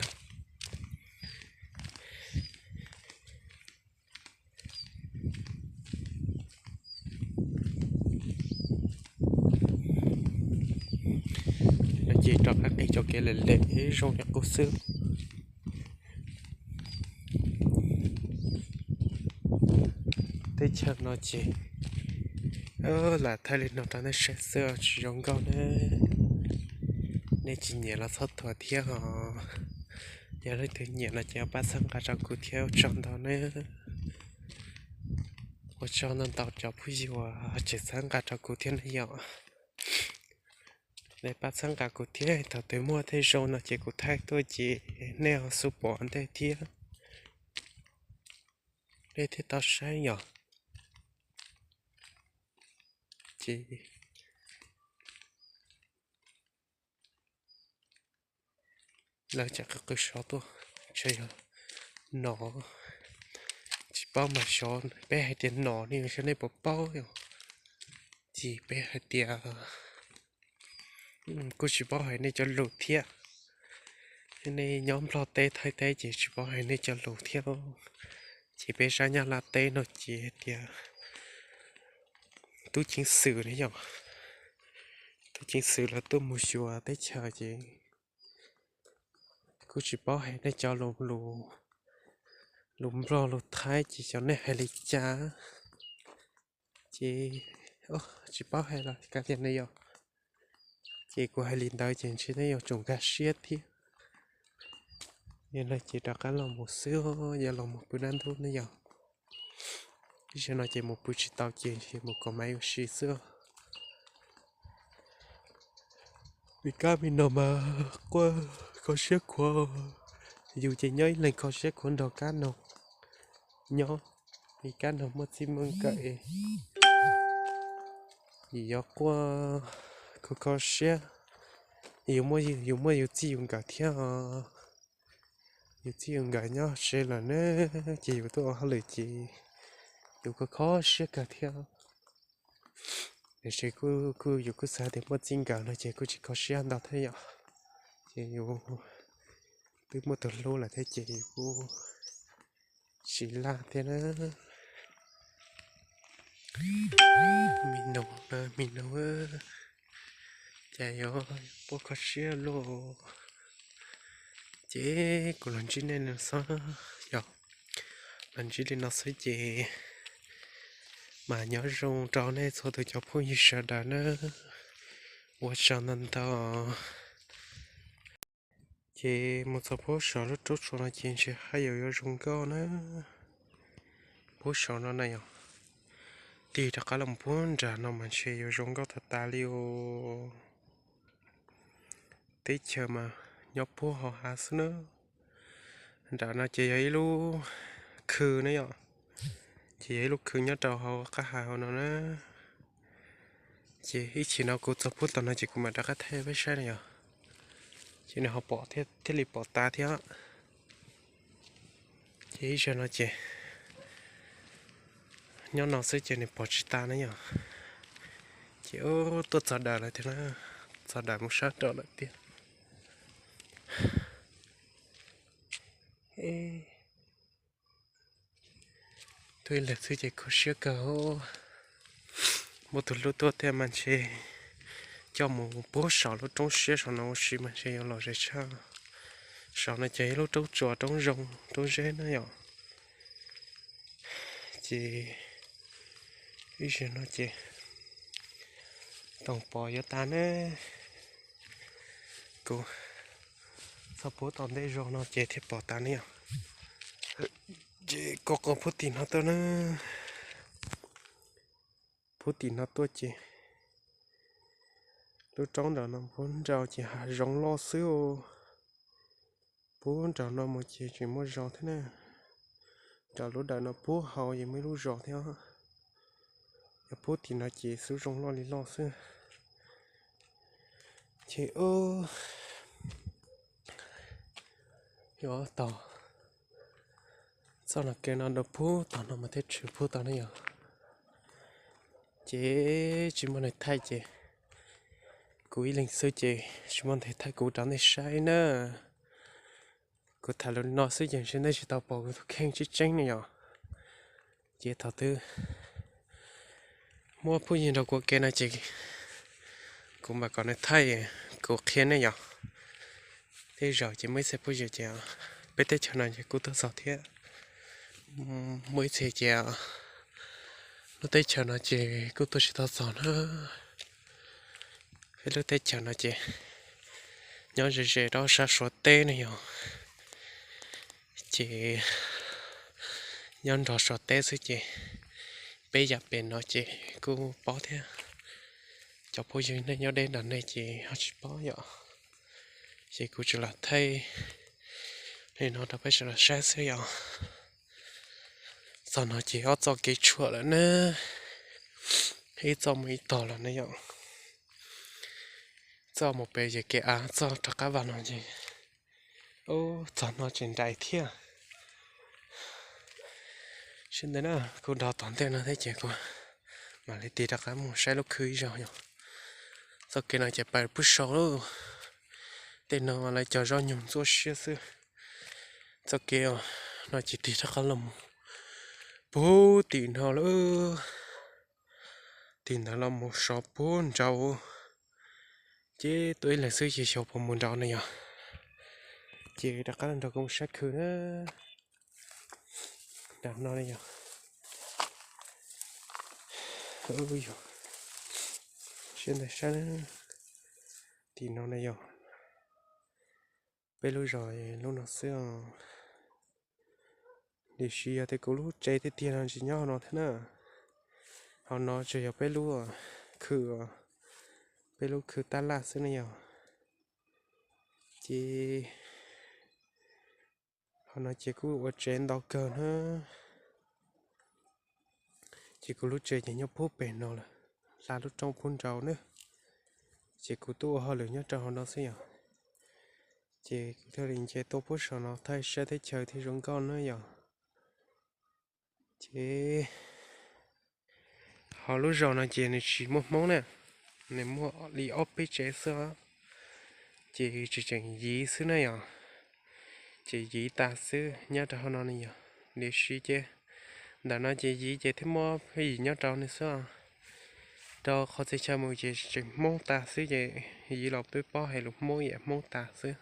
Ces rov qab qis cov kev lem lem zoo li qub xwb. Teb chaws no ces lam thaij li no rau nej saib xwb tsis zoo nkauj na. Nej tsis nyiam los txhob thuam thiab os. Yog leej twg nyiam no ces pab txhawb nqa rau kuv thiab ua tsaug ntau na. Ua tsaug ntau ntau cov phooj ywg uas tseem txhawb nqa rau kuv thiab na yom. nej pab txhawb nqa kuv thiab, thaum twg muaj tej zoo no ces kuv thaij tuaj ces nej ho xub pom ntej thiab, nej thiaj tau saib yom. Ces lawv tseem qw qw sov tuaj, ntshe yog nom, tsis paub mas xyov peb hais tias nom ne, xyov nej puas paub yom. Ces peb hais tias, kuj tsis paub hais nej cov lus thiab. Nej nyob Nplog teb Thaib teb ces tsis paub hais nej cov lus thiab. Ces peb sab Nyab Laj teb no ces hais tias tub ceev xwm ne yom, tub ceev xwm lawv tuaj mus xyuas teb chaws ces kuj tsis paub hais nej cov lus, lus Nplog lus Thaib ces xyov nej hais li cas. Ces tsis paub hais los kav liam ne yom. Ces kuv hais li ntawd ces ntshe nej yuav tsum nkag siab thiab. Yog li ces rov qab los mus xwb, yuav los mus pw dab ntub ne yom. Ib zaug no ces mus pw tsis tau ces ntshe mus kom maiv ua si xwb. Vim kab vim no mas quaj kho siab khuav. Yus ces nyob ib leeg kho siab khuav nrog kab no nyob, vim kab no muaj txij muaj nkawm es yus yuav quaj kho kho siab. Yus muaj, yus muaj yus txij yus nkawm thiab os. Yus txij yus nkawm nyob tsev lawm na, ces yus tuaj ua hauj lwm ces yus kho kho siab kawg thiab. Tiam sis kuj, kuj, yus kuj xav tias muaj txij nkawm no ces kuj tsis kho siab ntau thiab yom. Ces yus twb muaj tus hlub lawm thiab ces yus kuj tsis laj thiab na. Me nus, me nus, cas yuav puab kho siab luaj. Ces kuv los ntsib nej no xwb yom, los ntsib li no xwb ces mas nyob zoo rau nej txhua tus cov phooj ywg sawv daws na. Ua tsaug ntau ntau. Ces mus txog pub saum lub roob tsua no ces ntshe haj yam yuav zoo nkauj na. Pub saum no na yom, tig rov qab los pub nram no mas ntshe yuav zoo nkauj tag tas li os. Teb chaws mas nyob puag hauv hav xwb na. Nram no ces yog ib lub khw na yom, ces yog ib lub khw nyob rau hauv qab hav hauv no na. Ces ib chim no kuv txog pub tom no ces kuv mam rov qab thaij peb saib na yom. Ces nws ho pom thiaj, thiaj li pom tas thiab. Ces ib zaug no ces nyob no xwb ces nws pom tsis tas na yom. Ces tuaj txog daws lawm tiag na, txog daws mus sab nraud lawm tiag. Tuaj ib leeg xwb ces kho siab kawg. Muaj tus hlub tuaj thiab mas ntshe coj mus pub saum lub roob siab saum no ua si mas ntshe yuav lom zem tshaj. Saum no ces ib lub roob tsua roob zoo roob zeb na yom. Ces ib zaug no ces toom pom yuav tas ne. Kuv txog pub tom ntej zog no ces thiaj pom tas ne yom. Ces kuv qhov pub tim no tuaj na, pub tim no tuaj ces lub roob nram no pub nrau ces hav zoov loj xwb. Pub nram no mus ces tseem muaj zos thiab na. Nram lub dawm no pub hauv yeej muaj ib lub zos thiab. Yog pub tim no ces xub zoo loj li loj xwb. Ces yuav tau txoj no kev no rau pub tom no mas thiaj tshwm pub tau ne yom. Ces tsis muaj neeg thaij ces kuv ib leeg xwb ces tsis muaj neeg thaij kuv rau nej saib na. Kuv tham lus no xwb ces ntshe nej tsis tau pom kuv tus kheej tseeb tseeb ne yom. Ces thaum twg muaj phooj ywg nrog kuv ua ke no ces kuv mam kom nws thaij kuv qhia nej yom. Tej zaum ces muaj ib txhia phooj ywg ces peb teb chaws no ces kuj tuaj txog thiab. Muaj ib txhia ces lub teb chaws no ces kuj tuaj tsis tau txog na. Peb lub teb chaws no ces nyob ze ze rau sab Suav teb ne yom. Ces nyob nrog Suav teb xwb ces peb yam pem no ces kuj paub thiab. Cov phooj ywg nej nyob deb nram nej ces ho tsis paub yom. Ces kuv tsuas los thaij li no rau peb sawv daws saib xwb yom. Txoj no ces ob txoj kev tshuam lawm na, ib txoj mus ib tog lawm na yom. Txoj mus pem ces kev av, txoj rov qab los no ces ub txog no tseem nraim thiab. Sawv ntawd na, kuv do tom ntej no thiab ces kuv mam li tig rov qab mus saib lub khw ib zaug yom. Txoj kev no ces pais pub sau lawm. Tej no lawv cog zaub nyug ntxuaj siab xwb. Txoj kev no ces tig rov qab los mus puag tim no lawm. Tim ntawd los mus sov puag nraud, ces tuaj ib leeg xwb ces xyov puas mus nraud na yom. Ces rov qab los nrog kuv mus saib khw na. Nram no na yom. Yog, siab ntawd saib na. Tim no na yog peb lub zos lub no xwb os. Tiam sis yog tias kuv lub tsev tiag tiag no tsis nyob hauv no thiab na. Hauv no tsuas yog peb lub khw, peb lub khw tab laj xwb ne yog. Ces hauv no ces kuj ua tsev ntau kawg na. Ces kuv lub tsev ces nyob puag pem no lawm, hla lub roob puag nraud na. Ces kuv tuaj ua hauj lwm nyob rau hauv no xwb yom. Ces kuv thiaj li nce tuaj puag saum no thaij saib teb chaws thiaj zoo nkauj na yom. Ces hauv lub zos no ces nws tsis muaj Hmoob na, nws muaj li ob peb tsev xwb, ces tseem tseem yiv xwb na yom. Ces yiv tas xwb nyob rau hauv no ne yom. Tiam sis ces ntawm no ces yiv ces thiaj muaj phab yim nyob rau nws xwb. Rau qhov txhia chaw mus ces tseem Hmoob tas xwb ces yiv los twb paub hais lus Hmoob yam Hmoob tas xwb.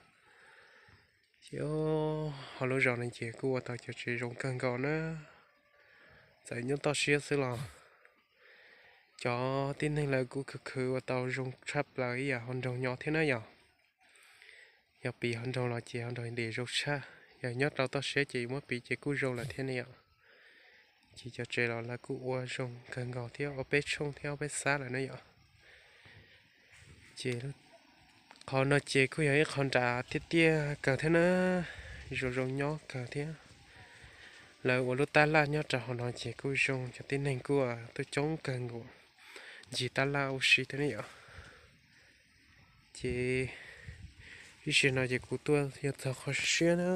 Ces hauv lub zos no ces kuj ua tau cov tsev zoo kawg nkaus na. Txawm nyob toj siab xwb los cov tib neeg lawv kuj khwv khwv ua tau zoo tshaj plaws ib yam hauv nroog nyob thiab na yom. Yog piv hauv nroog los ces hauv nroog ntiam zoo tshaj, yog nyob rau toj siab ces muab piv ces kuj zoo lawm thiab ne yom. Ces cov tsev los lawv kuj ua zoo kawg nkaus thiab, ua peb tshooj thiab ua peb xab lawm na yom. Ces qhov no ces kuj yog ib qho nram tiaj tiaj kawg thiab na, zoo zoo nyob kawg thiab. Lawv ua lub tab laj nyob rau hauv no ces kuj zoo, cov tib neeg kuj tuaj coob kawg nkaus ncig tab laj ua si thiab ne yom. Ces ib sij no ces kuv tuaj yog txog qhov siab na,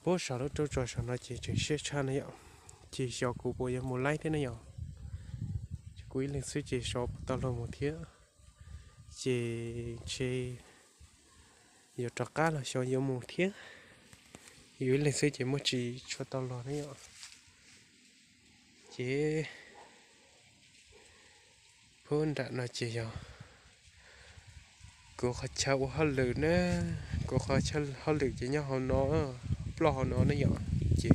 puag saum lub roob tsuas saum no ces tseem siab tshaj na yom. Ces xyov kuv puas yuav mus laib thiab na yom. Kuv ib leeg xwb ces xyov puas tau luag mus thiab. Ces ntshe yuav rov qab los xyov yuav mus thiab. Yus ib leeg xwb ces muaj tsis tshua tau luag na yom. Ces puag nram no ces yog kuv qhov chaw ua hauj lwm na, kuv qhov chaw hauj lwm ces nyob hauv no, ploj hauv no ne yom. Ces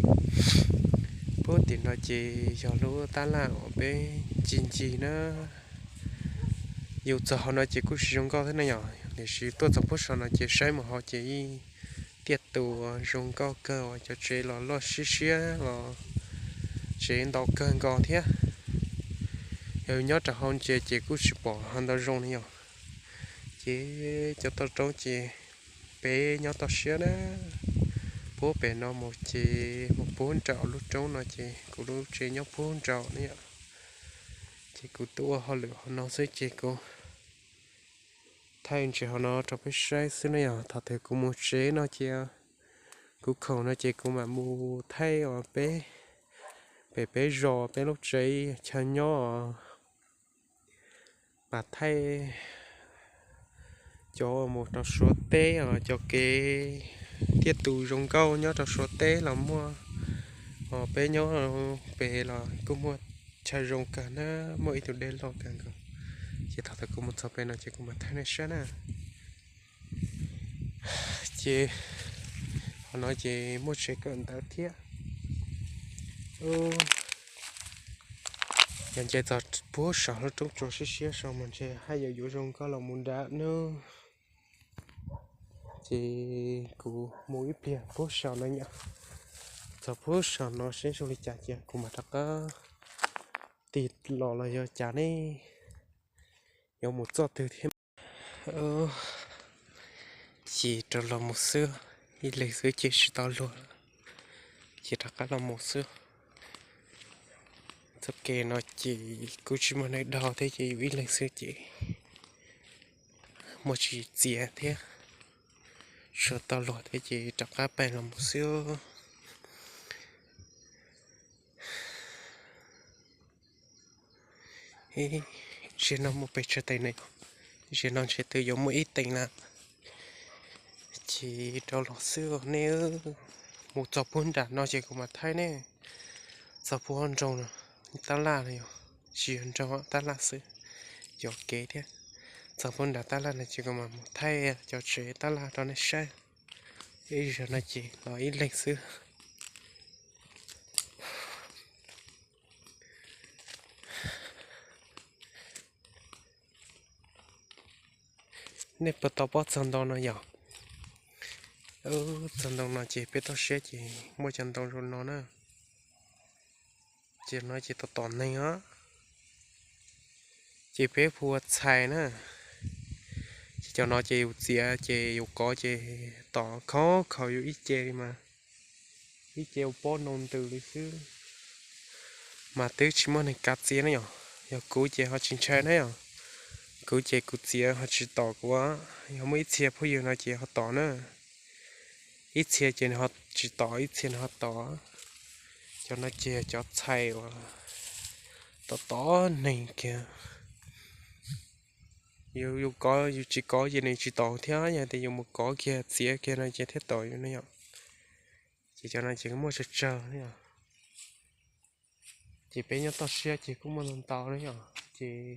puag tim no ces yog lub tab laj uas peb ncig ncig na. Yus txog hauv no ces kuj tsis zoo nkauj thiab na yom, tiam sis tuaj txog puag saum no ces saib mus hauv ces ib tiaj tus zoo nkauj kawg uas cov tsev los loj siab siab los tsev ntau kawg nkaus thiab. Yog nyob rau hauv ntses ces kuj tsis pom ho ntau zoo ne yom. Ces cov toj roob ces peb nyob toj siab na, puag pem no mus ces mus puag nraum lub roob no ces kuv lub tsev nyob puag nraum ne yom. Ces kuv tuaj ua hauj lwm hauv no xwb ces kuv thaij ntses hauv no rau peb saib xwb na yom. Thaum twg kuv mus tsev no ces kuv khoom no ces kuv mam mus thaij os peb, pem peb zos peb lub tsev chaw nyob os. Mas thaij cov mus rau Suav teb os, cov kev tiaj tus zoo nkauj nyob rau Suav teb los muaj, os peb nyob pem los kuj muaj chaw zoo kawg na, muaj ib tug dej loj kawg nkaus. Ces thaum twg kuv mus txog pem no ces kuv mam thaij nej saib na. Ces qhov no ces muaj tsev kawm ntawv thiab. Yog nce txog puag saum lub roob tsua siab siab saum mas ntshe haj yam yuav zoo nkauj los mus nram nawb. Ces kuv mus ib pliag puag saum no yom, txog puag saum no seb zoo li cas ces kuv mam rov qab tig los los yog cas ne. yuav mus txoj twg thiab. Ces rov los mus xwb, ib leeg xwb ces tsis tau luag, ces rov qab los mus xwb. Txoj kev no ces kuj tsis muaj neeg dhau thiab ces yus ib leeg xwb ces muaj tsis txiav thiab, tsuas tau luag thiab ces rov qab pem los mus xwb. Ziag no muaj pes tsawg teev ne? Ziag no ntshe twb yuav muaj ib teev na. Ces rov los xwb nej, mus txog puag nram no ces kuv mam thaij ne. Txog puag nroog no, tab laj no yog, tsis yog nroog, tab laj xwb, yog kev thiab. Txog puag nram tab laj no ces kuv mam mus thaij cov tsev tab laj rau nej saib. Ib zaug no ces los ib leeg xwb. Nej puas tau paub txog ntoo no yom? Txog ntoo no ces peb toj siab ces muaj cov ntoo zoo no na. Ces no ces tom tom neeg os. Ces peb hu ua txhais na. Ces cov no ces yus txiav ces yus kov ces tom khov khaum yus ib ce li mas, ib ce ua pob noo ntws li xwb. Mas twb tsis muaj neeg kav txiav na yom. Yog kuv ces ho tsis ntshai na yom. Kuv ces kuv txiav ho tsis tom kuv. Yog muaj ib txhia phooj ywg no ces ho tom na. Ib txhia ces nws ho tsis tom, ib txhia nws ho tom. Cov no ces cov txhais uas tom tom neeg kiag. Yus, yus kov, yus tsis kov ces nws tsis tom thiab, yog tias yus mus kov kiag txiav kiag no ces thiaj tom yus ne yom. Ces cov no ces muaj tsawg tsawg ne yom. Ces peb nyob toj siab ces kuj muaj ntau ntau ne yom. Ces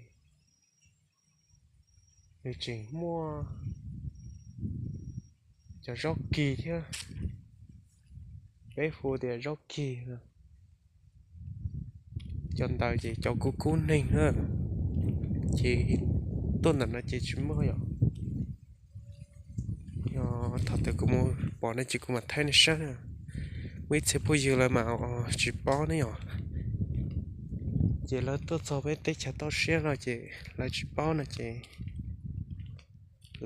nws tseem muaj cov zaub kig thiab, peb hu tias zaub kig. Cov ntawd ces cov kub kub neeg na, ces tuaj ntawm no ces tsis muaj yom. Yog thaum twg kuv mus pom no ces kuv mam thaij nej saib na. Muaj ib txhia phooj ywg lawv mas tsis paub ne yom. Ces lawv tuaj txog peb teb chaws toj siab no ces lawv tsis paub no ces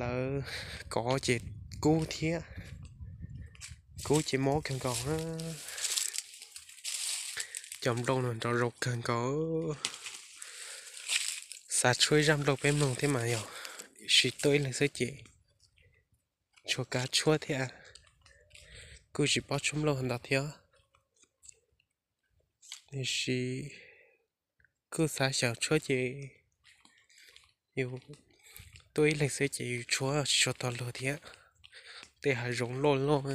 lawv kov ces kub thiab, kub ces mob kawg nkaus na. Cov nplooj no nrov zoo kawg nkaus. Xav tshuab ib zaj nplooj peb mloog thiab mas yog, tiam sis tuaj ib leeg xwb ces tshuav kav tshuab thiab, kuj tsis paub tshuab nplooj ntau thiab. Tiam sis kuj xav xyaum tshuab ces yus tuaj ib leeg xwb ces yus tshuab tsis tshua tau luag thiab. Tej hav zoov loj loj,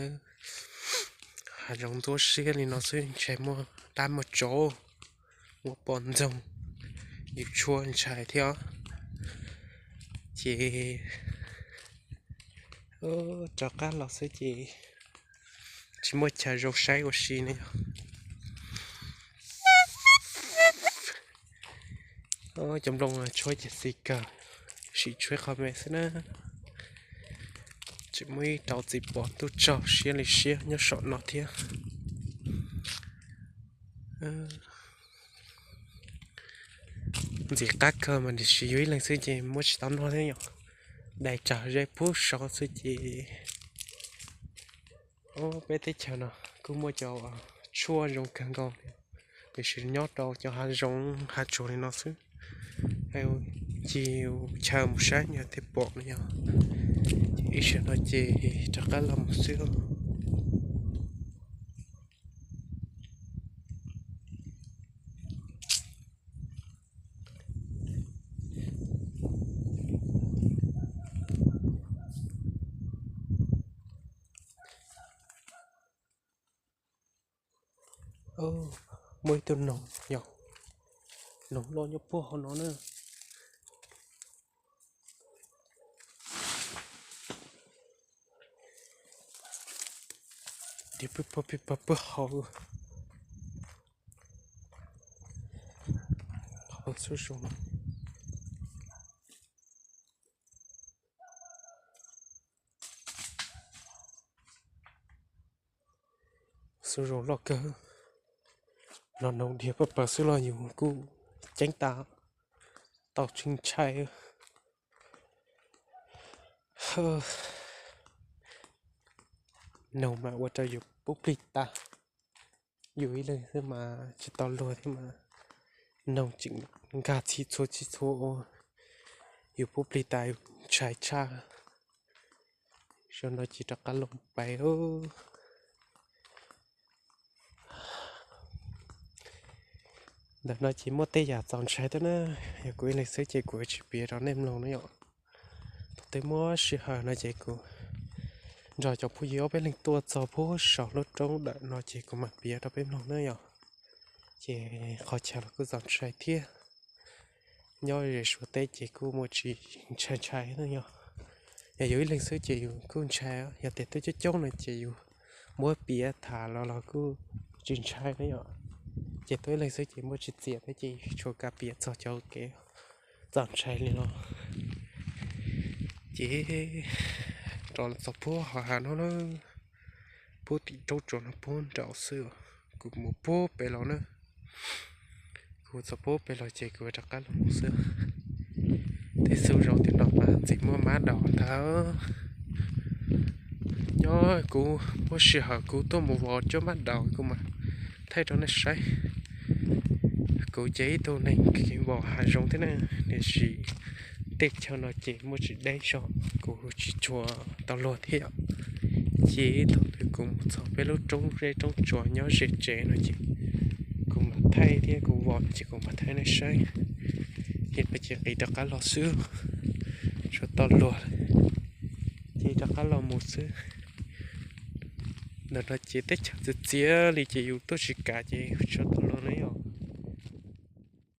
hav zoov ntxuab siab li no xwb ntshai muaj dab muaj tsov, muaj poj ntxoog, yus tshuab ntshai thiab. Ces rov qab los xwb ces tsis muaj chaw zoo saib ua si ne yom. Cov nplooj tshuab ces xis kawg, sim tshuab qhov me xwb na. Tseem muaj ib rau txiv pom ntuj tsaug siab li siab nyob saum no thiab. Ntxim qab kawg mas tiam sis yus ib leeg xwb ces muab tsis tau noj thiab yom. Dai tsag zeb pub saud xwb ces. Peb teb chaws no kuj muaj cov tshuab zoo kawg nkaus, tiam sis nyob rau cov hav zoov hav tsuag li no xwb. Cia chaw mus saib thiaj pom no yog. Ib sij no ces rov qab los mus xwb. Muaj ib tug noog yom, noog loj nyob puag hauv no na. Diav pw pawg pw pawg pw hauv. Qhov xub zoo, xub zoo loj kawg. Los noog diav pawg pawg xwb los yus kuj ceeb tas, tau tsis ntshai. qhawj, noog mas ua rau yus pub plig tas. Yus ib leeg xwb mas tsis tau luag thiab mas noog tseem nkag txhij txhua txhij txhua ua yus pub plig tas, yus ntshai tshaj. Zaum no ces rov qab los pais lawm. Ntawm no ces muaj tej yam txaus ntshai thiab na. Yog kuv ib leeg xwb ces kuv tsis piav rau nej mloog na yom. Thaum twg muaj sij hawm no ces kuv nrog cov phooj ywg ob peb leeg tuaj txog puag saum lub roob ntawm no ces kuv mam piav rau peb mloog na yom. Ces qhov chaw los kuj txaus ntshai thiab. Nyob ze Suav teb ces kuj muaj tsis ntshai ntshai na yom. Yog yus ib leeg xwb ces yus kuj ntshai, yog tias twb coob coob no ces yus muab piav tham los los kuj tsis ntshai na yom. Ces tuaj ib leeg xwb ces muaj tsis txiam thiab ces tsuas kav piav txog cov kev txaus ntshai li no. Ces rov txog puag hauv hav no na, puag tim roob tsuas no puag nraud xwb, kuv mus puag pem los na. Kuv txog puag pem los ces kuv rov qab los mus xwb. Tej xub zaum tim no mas txawm muaj mab daus ntag. Nyob kuv muaj sij hawm kuv tuaj mus vos cuab mab daus kuv mam thaij rau nej saib. Kuv ces ib tug neeg kev vos hav zoov thiab na, tiam sis tej chaw no ces muaj tsis deb zog, kuv tsis tshua tau luag thiab yom. Ces thaum twg kuv mus txog peb lub roob zeb roob tsuas nyob ze tsev no ces kuv mam thaij thiab, kuv vos no ces kuv mam thaij nej saib. Ces no ces qiv rov qab los xwb, tsuas tau luag ces rov qab los mus xwb. Ntawm no ces teb chaws txias txias li ces yus tuaj tsis kav ces tsuas tau luag na yom.